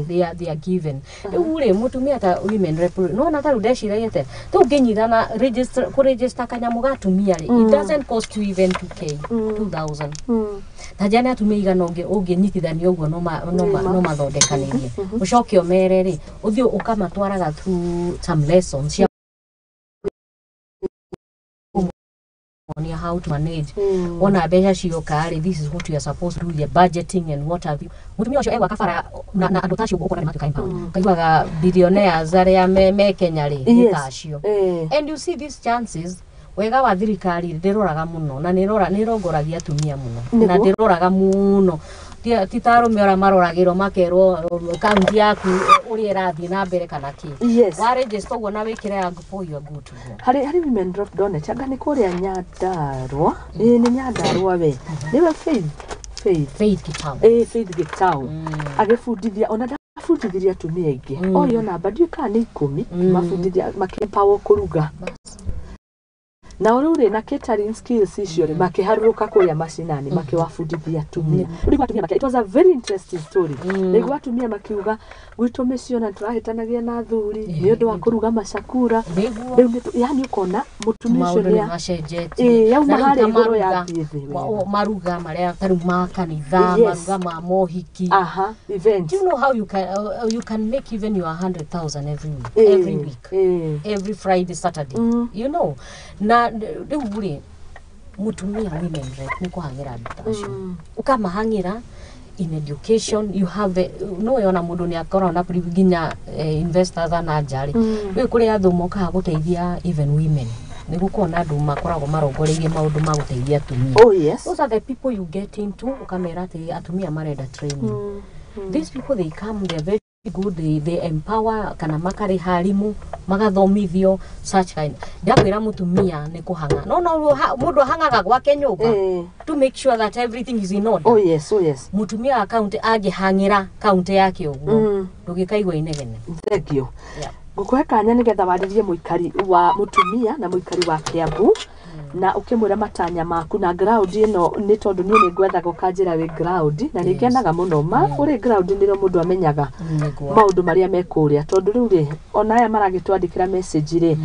They are given. Rĩu rĩ, mũtumia ta women rep, nona ta rĩu ndeciragia atĩ tũngĩnyitana register, kũregister kanyamũ ga atumia rĩ, it doesn't cost you even 2K, 2000. Ta jana atumia igana ũngĩnyitithania ũguo no mathondekanĩrie, ũcoke ũmere rĩ, ũthiĩ ũkamatwaraga through some lessons cia kũmonia how to manage. Wona mbeca cioka rĩ, this is what you are supposed to do, the budgeting and what have you. Mũtumia ũcio egwaka bara na andũ ta acio ũkona nĩ matuĩka empowered. Kaiguaga billionaires arĩa me Kenya rĩ, nĩ ta acio. And you see these chances, wega wa thirikari ndĩroraga mũno na nĩ ĩrongoragia atumia mũno na ndĩroraga mũno. Ti ta arũme ũrĩa maroragĩrwo makerwo kaunti yaku ũrĩa ĩrathiĩ na mbere kana kĩ. Wa register ũguo na wĩkĩre AGPO, you are good to go. Harĩ women rep donate anga nĩ kũrĩa Nyandarũa, ĩĩ, nĩ Nyandarũa, we nĩwe Faith. Faith Gitau. Ĩĩ, Faith Gitau agĩbundithia, ona ndabundithirie atumia aingĩ oyo namba ndiũĩ kana nĩ 10, mabundithia makĩempower kũruga. Na rĩu rĩ, na catering skills icio rĩ, makĩharũrũka kũrĩa macinani makĩwabundithia atumia. Rĩu atumia it was a very interesting story. Rĩu atumia makiuga gwitũ mĩciĩ ona tũrahĩtanagia na athuri nĩ ũndũ wa kũruga macakura. Rĩu yani ũkona mũtumia ũcio Maũndũ nĩ macenjetie. Ĩĩ, yauma Na rĩu harĩa ta igũrũ maruga, yathiĩ thĩ wega. Maruga marĩa ta rĩu ma kanitha, maruga ma mohiki. Aha, events. Do you know how you can make even your 100,000 every week, every week, every Friday, Saturday? You know, na rĩu rĩ, mũtumia women rep nĩ kũhang'ĩra andũ ta acio, ũkamahang'ĩra in education. You have the, no yona mũndũ nĩ akoragwo na nginya investors ana nja rĩ, rĩu kũrĩ andũ mokaga gũteithia even women, nĩ gũkorwo na andũ makoragwo marongoreirie maũndũ ma gũteithia atumia. Those are the people you get into, ũkamera atĩ atumia marenda training. These people, they come, they are very good, they empower kana makarĩha arimũ magathomithio such kind. Ndakwĩra mũtumia nĩ kũhang'a, no mũndũ ahang'aga gwake nyũmba to make sure that everything is in order. Oh yes. Mũtumia wa kaunti angĩhang'ĩra kaunti yake ũguo, ndũgĩkaigua inegene. Thank you. Yeah. Ngũkũhe kanya nĩgetha warĩrie mũikari wa mũtumia na mũikari wa Kiambu na ũkĩmwĩra matanya maku na ground ĩno, nĩ tondũ niĩ nĩ ngwethaga ũkanjĩra wĩ ground na nĩ ngenaga mũno ma ũrĩ ground, nĩrĩo mũndũ amenyaga maũndũ marĩa me kũrĩa, tondũ rĩu rĩ, ona aya maragĩtwandĩkĩra message rĩ,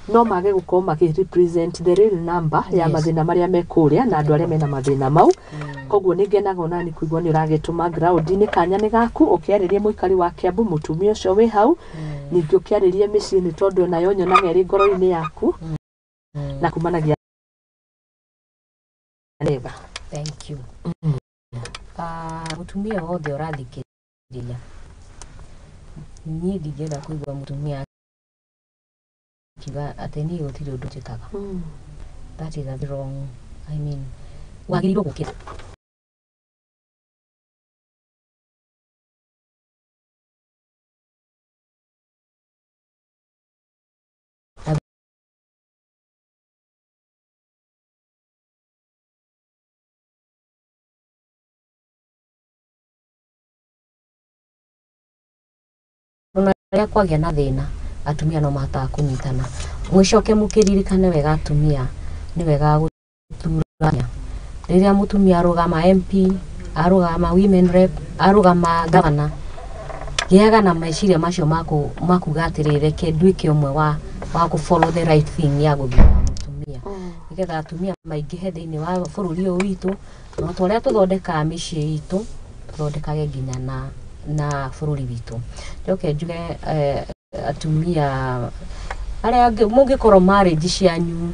no mage gũkorwo makĩ represent the real number ya mathĩna marĩa me kũrĩa na andũ arĩa mena mathĩna mau. Koguo nĩ ngenaga onani kũigua nĩ ũragĩtũma ground-inĩ. Kanya nĩ gaku ũkĩarĩrie mũikari wa Kiambu, mũtumia ũcio wĩ hau, ningĩ ũkĩarĩrie mĩciĩ, nĩ tondũ onayo nyonaga ĩrĩ ngoro-inĩ yaku na kumanagia wega. Thank you. Mũtumia wothe ũrathikĩrĩria, niĩ ndingĩenda kũigua mũtumia akiuga atĩ niĩ gũtirĩ ũndũ njĩkaga. That is a wrong, I mean, wagĩrĩirwo gũkĩra na ona rĩrĩa kwagĩa na thĩna, atumia no mahotaga kũnyitana. Mũcoke mũkĩririkane wega, atumia nĩ wega gũthurania. Rĩrĩa mũtumia arũgama MP, arũgama women rep, arũgama governor, gĩaga na meciria macio makuga atĩrĩ, reke nduĩke ũmwe wa kũ follow the right thing ya gũthura mũtumia, nĩgetha atumia maingĩhe thĩinĩ wa bũrũri ũyũ witũ. Na ta ũrĩa tũthondekaga mĩciĩ itũ, tũthondekage nginya na bũrũri witũ. Njoke njuge atumia arĩa angĩ mũngĩkorwo marriage cianyu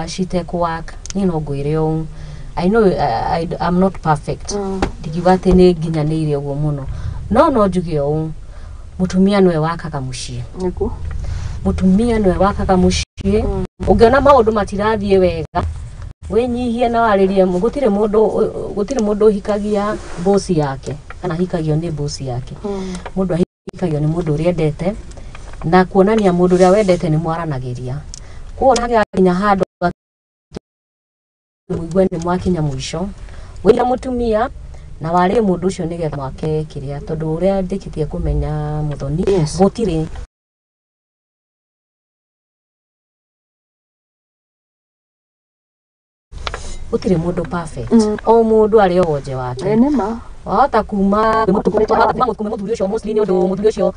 citekũ-work, niĩ no ngwĩre ũũ, I know I'm not perfect, ndingiuga atĩ nĩ nginyanĩire ũguo mũno, no no njuge ũũ, mũtumia nĩwe wakaga mũciĩ. Mũtumia nĩwe wakaga mũciĩ. Ũngĩona maũndũ matirathiĩ wega, wĩnyihie na warĩrie. Gũtirĩ mũndũ ũhikagia bosi yake kana ahikagio nĩ bosi yake. Mũndũ ahikagio nĩ mũndũ ũrĩa endete, na kuonania mũndũ ũrĩa wendete nĩ mwaranagĩria. Koguo nginya handũ atĩ mũigue nĩ mwakinya mũico, wĩra mũtumia na warĩrie mũndũ ũcio nĩgetha mwake kĩrĩa, tondũ ũrĩa ndĩkĩtie kũmenya mũthoni, gũtirĩ gũtirĩ mũndũ perfect. O mũndũ arĩ o wonje wake. Ĩ nĩ ma. Wahota kuma mũthuri ũcio mostly nĩ ũndũ mũthuri ũcio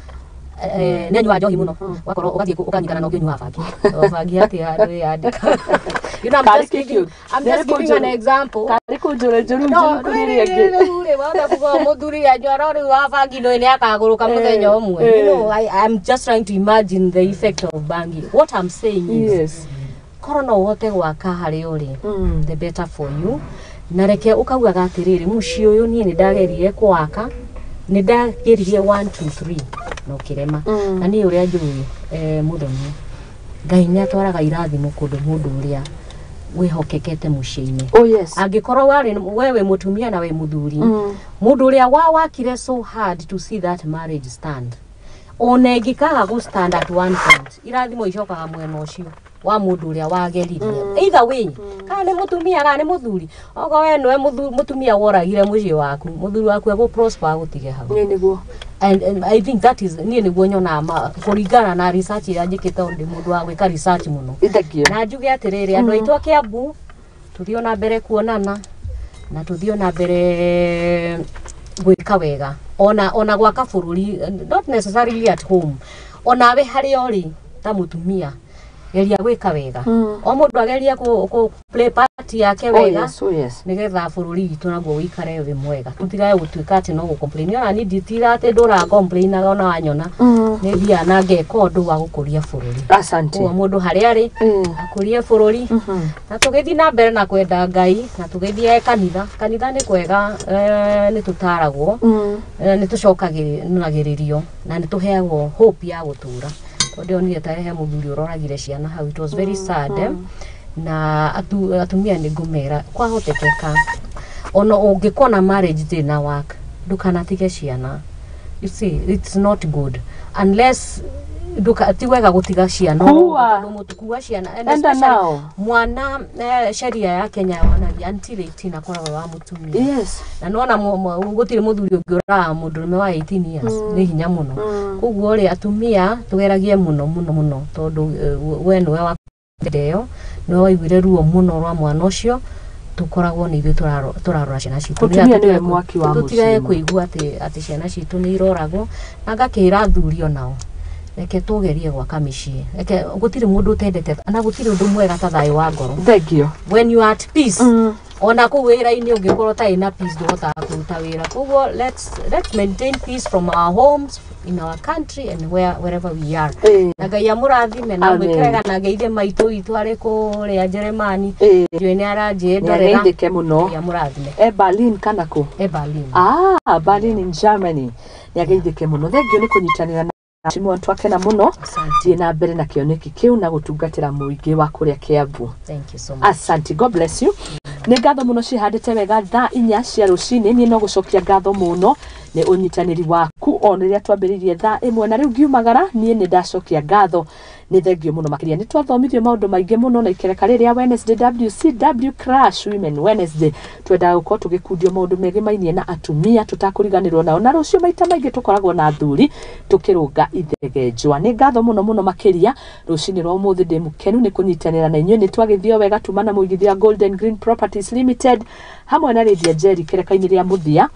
nĩ anyuaga njohi mũno, wakorwo ũgathiĩ ũkanyitana na ũngĩ ũnyuaga bangi, o bangi hatirĩ handũ ĩyandĩka. You know, I'm Karĩ just giving, kĩkĩũ. I'm just giving an example. Karĩ kũnjũre njũru No, njũru kũrĩ ĩrĩa ĩngĩ. rĩu rĩ, wahota kuga mũthuri anyua, no rĩu wa bangi no nĩ akagũrũka mũthenya ũmwe. You know, I'm just trying to imagine the effect of bangi. What I'm saying is, korwo no ũhote gwaka harĩa ũrĩ, the better for you. Na reke ũkaugaga atĩrĩrĩ, mũciĩ ũyũ niĩ nĩ ndageririe kũwaka, nĩ ndageririe 1 2 3 na ũkĩrema. Na niĩ ũrĩa njũĩ, mũthoni, Ngai nĩ atwaraga irathimo kũndũ mũndũ ũrĩa wĩhokekete mũciĩ-inĩ. Angĩkorwo warĩ we wĩ mũtumia na wĩ mũthuri, mũndũ ũrĩa wawakire so hard to see that marriage stand, ona ĩngĩkaga gũ stand at one point, irathimo icokaga mwena ũcio. wa mũndũ ũrĩa wageririe either way kana nĩ mũtumia kana nĩ mũthuri okorwo we nĩwe mũtumia woragire mũciĩ waku mũthuri waku egũ prosper agũtige hau. Nĩ nĩguo. And I think that is niĩ nĩguo nyonaga kũringana na research ĩrĩa njĩkĩte tondũ ndĩ mũndũ wa gwĩka research mũno. Thank you. Na njuge atĩrĩrĩ andũ aitũ a Kiambu tũthiĩ ona mbere kuonana na tũthiĩ ona mbere gwĩka wega ona gwaka bũrũri, not necessarily at home, onawe harĩa ũrĩ ta mũtumia geria gwĩka wega o mũndũ ageria kũ play part yake wega. Oh yes, oh yes. Nigetha bũrũri witũ naguo wĩikare wĩ mwega tũtigage gũtuĩka atĩ no gũ-complain. Ona niĩ nditira atĩ ndũraga complainaga ona wanyona nĩ thiaga na ngeka ũndũ wa gũkũria bũrũri. Asante. Koguo mũndũ harĩa arĩ akũrie bũrũri na tũgĩthiĩ na mbere na kwenda Ngai na tũgĩthiĩ kanitha. Kanitha nĩ kwega, nĩ tũtaragwo, nĩ tũcokanagĩrĩrio na nĩ tũheagwo hope ya gũtũra tondũ ndĩronire ta he mũthuri ũroragire ciana hau. It was very sad. Na atumia nĩ ngũmera kwahotekeka ona ũngĩkona marriage ndĩrĩ na work ndũkanatige ciana. You see, it's not good unless ti wega gũtiga ciana. Kuwa. Kuwa ciana. And Enda especially nao. Mwana sheria ya Kenya yonagia until 18 akoragwo wa mũtumia. Na nona gũtirĩ mũthuri ũngĩũraga mũndũrũme wa 18 years nĩ hinya mũno. Koguo rĩ atumia tũgeragie mũno mũno mũno tondũ we nĩwe wa ĩyo nĩwe waiguire ruo mũno rwa mwana ũcio tũkoragwo nĩ ithuĩ tũrarora ciana citũ. Mũtumia nĩwe mwaki wa Tũtigage mũciĩ. Kũigua atĩ ciana citũ nĩ iroragwo na ngakĩra athuri onao reke tũgerie gwaka mĩciĩ reke gũtirĩ mũndũ ũtendete na gũtirĩ ũndũ mwega ta thayũ wa ngoro. Thank you. When you are at peace ona kũu wĩra-inĩ ũngĩkorwo ũtarĩ na peace ndũhotaga kũruta wĩra. Koguo let's maintain peace from our homes, in our country and wherever we are. Na Ngai amũrathime na Amen. mwĩkĩrega na ngeithie maitũ witũ arĩ kũrĩa Jeremani. Ndiũĩ nĩ aranjĩ Nĩ ndorera. ageithĩke mũno. Ngai amũrathime. E Berlin kana kũ? E Berlin. Ah, Berlin in Germany. Nĩ ageithĩke mũno. Thank you nĩ kũnyitanĩra na Mheshimiwa twakena mũno. Asante. Thiĩ na mbere na kĩoneki kĩu na gũtungatĩra mũingĩ wa kũrĩa Kiambu. Thank you so much. Asante, God bless you. Nĩ ngatho mũno cihandĩte wega thaa 4 cia rũcinĩ. Niĩ no gũcokia ngatho mũno nĩ ũnyitanĩri waku o rĩrĩa twambĩrĩirie thaa 1 na rĩu ngiumagara niĩ nĩ ndacokia ngatho nĩ thengio mũno makĩria. Nĩ twathomithirio maũndũ maingĩ mũno na ikereka rĩrĩa Wednesday WCW Crash Women Wednesday twendaga gũkorwo tũgĩkundio maũndũ megemainie na atumia tũtakũriganĩrwo nao na rũciũ maita maingĩ tũkoragwo na athuri tũkĩrũnga ithegenjwa. Nĩ ngatho mũno mũno makĩria rũcinĩ rwa ũmũthĩ ndĩ mũkenu nĩ kũnyitanĩra na inyuĩ. Nĩ twagĩthio wega tuma na mũigithia Golden Green Properties Limited hamwe na Lydia Njeri kĩreka-inĩ rĩa mũthia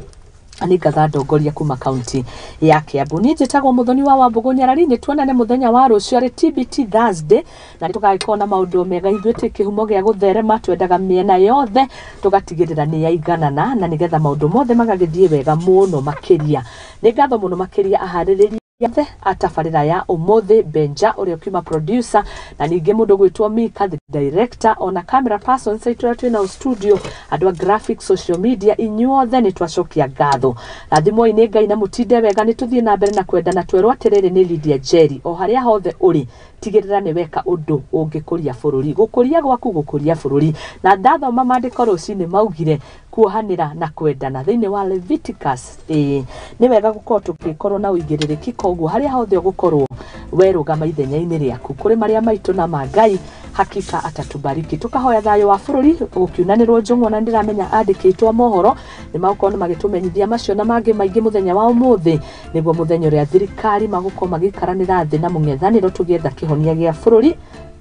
nĩ ngatha ndongoria kuma kaunti ya Kiambu. Niĩ njĩtagwo Mũthoni wa Wambũgũ Nyarari. Nĩ tuonane mũthenya wa rũciũ arĩ TBT Thursday na nĩ tũgagĩkorwo na maũndũ mega. Ithuĩ twĩ kĩhumo gĩa gũtherema twendaga mĩena yothe tũgatigĩrĩra nĩ yaiganana na nĩgetha maũndũ mothe magagĩthiĩ wega mũno makĩria. Nĩ ngatho mũno makĩria aharĩrĩria othe atabarĩra ya ũmũthĩ Benja ũrĩa ũkiuma producer na ningĩ mũndũ gwĩtwo Mika the director ona camera persons aitũ arĩa twĩ nao studio andũ a graphics social media inyuothe nĩ twacokia ngatho. Rathimwoi nĩ Ngai na mũtinde wega. Nĩ tũthiĩ na mbere na kwendana twerwo atĩrĩrĩ nĩ Lydia Njeri o harĩa hothe ũrĩ tigĩrĩra nĩ weka ũndũ ũngĩkũria bũrũri gũkũria gwaku gũkũria bũrũri. Na ndathoma maandĩko rũcinĩ maugire kuohanĩra na kwendana thĩinĩ wa Leviticus. Ĩĩ nĩ wega gũkorwo tũgĩkorwo na ũigĩrĩrĩki koguo harĩa hothe ũgũkorwo werũgama ithenya-inĩ rĩaku kũrĩ marĩa maitũ na ma Ngai hakika atatubariki. Tukahoya thayũ wa bũrũri gũkiunanĩrwo njũng'wa na ndĩramenya andĩkĩtwo mohoro nĩ magũkorwo nĩ magĩtũmenyithia macio na mangĩ maingĩ mũthenya wa ũmũthĩ nĩguo mũthenya ũrĩa thirikari magũkorwo magĩikaranĩra thĩ na mũng'ethanĩro tũgĩetha kĩhonia gĩa bũrũri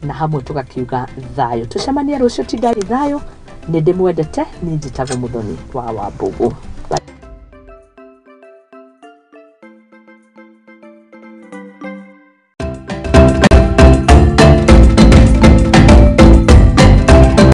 na hamwe tũgakiuga thayũ. Tũcemanie rũciũ tindai thayũ. Nĩ ndĩmwendete. Niĩ njĩtagwo Mũthoni wa Wambũgũ.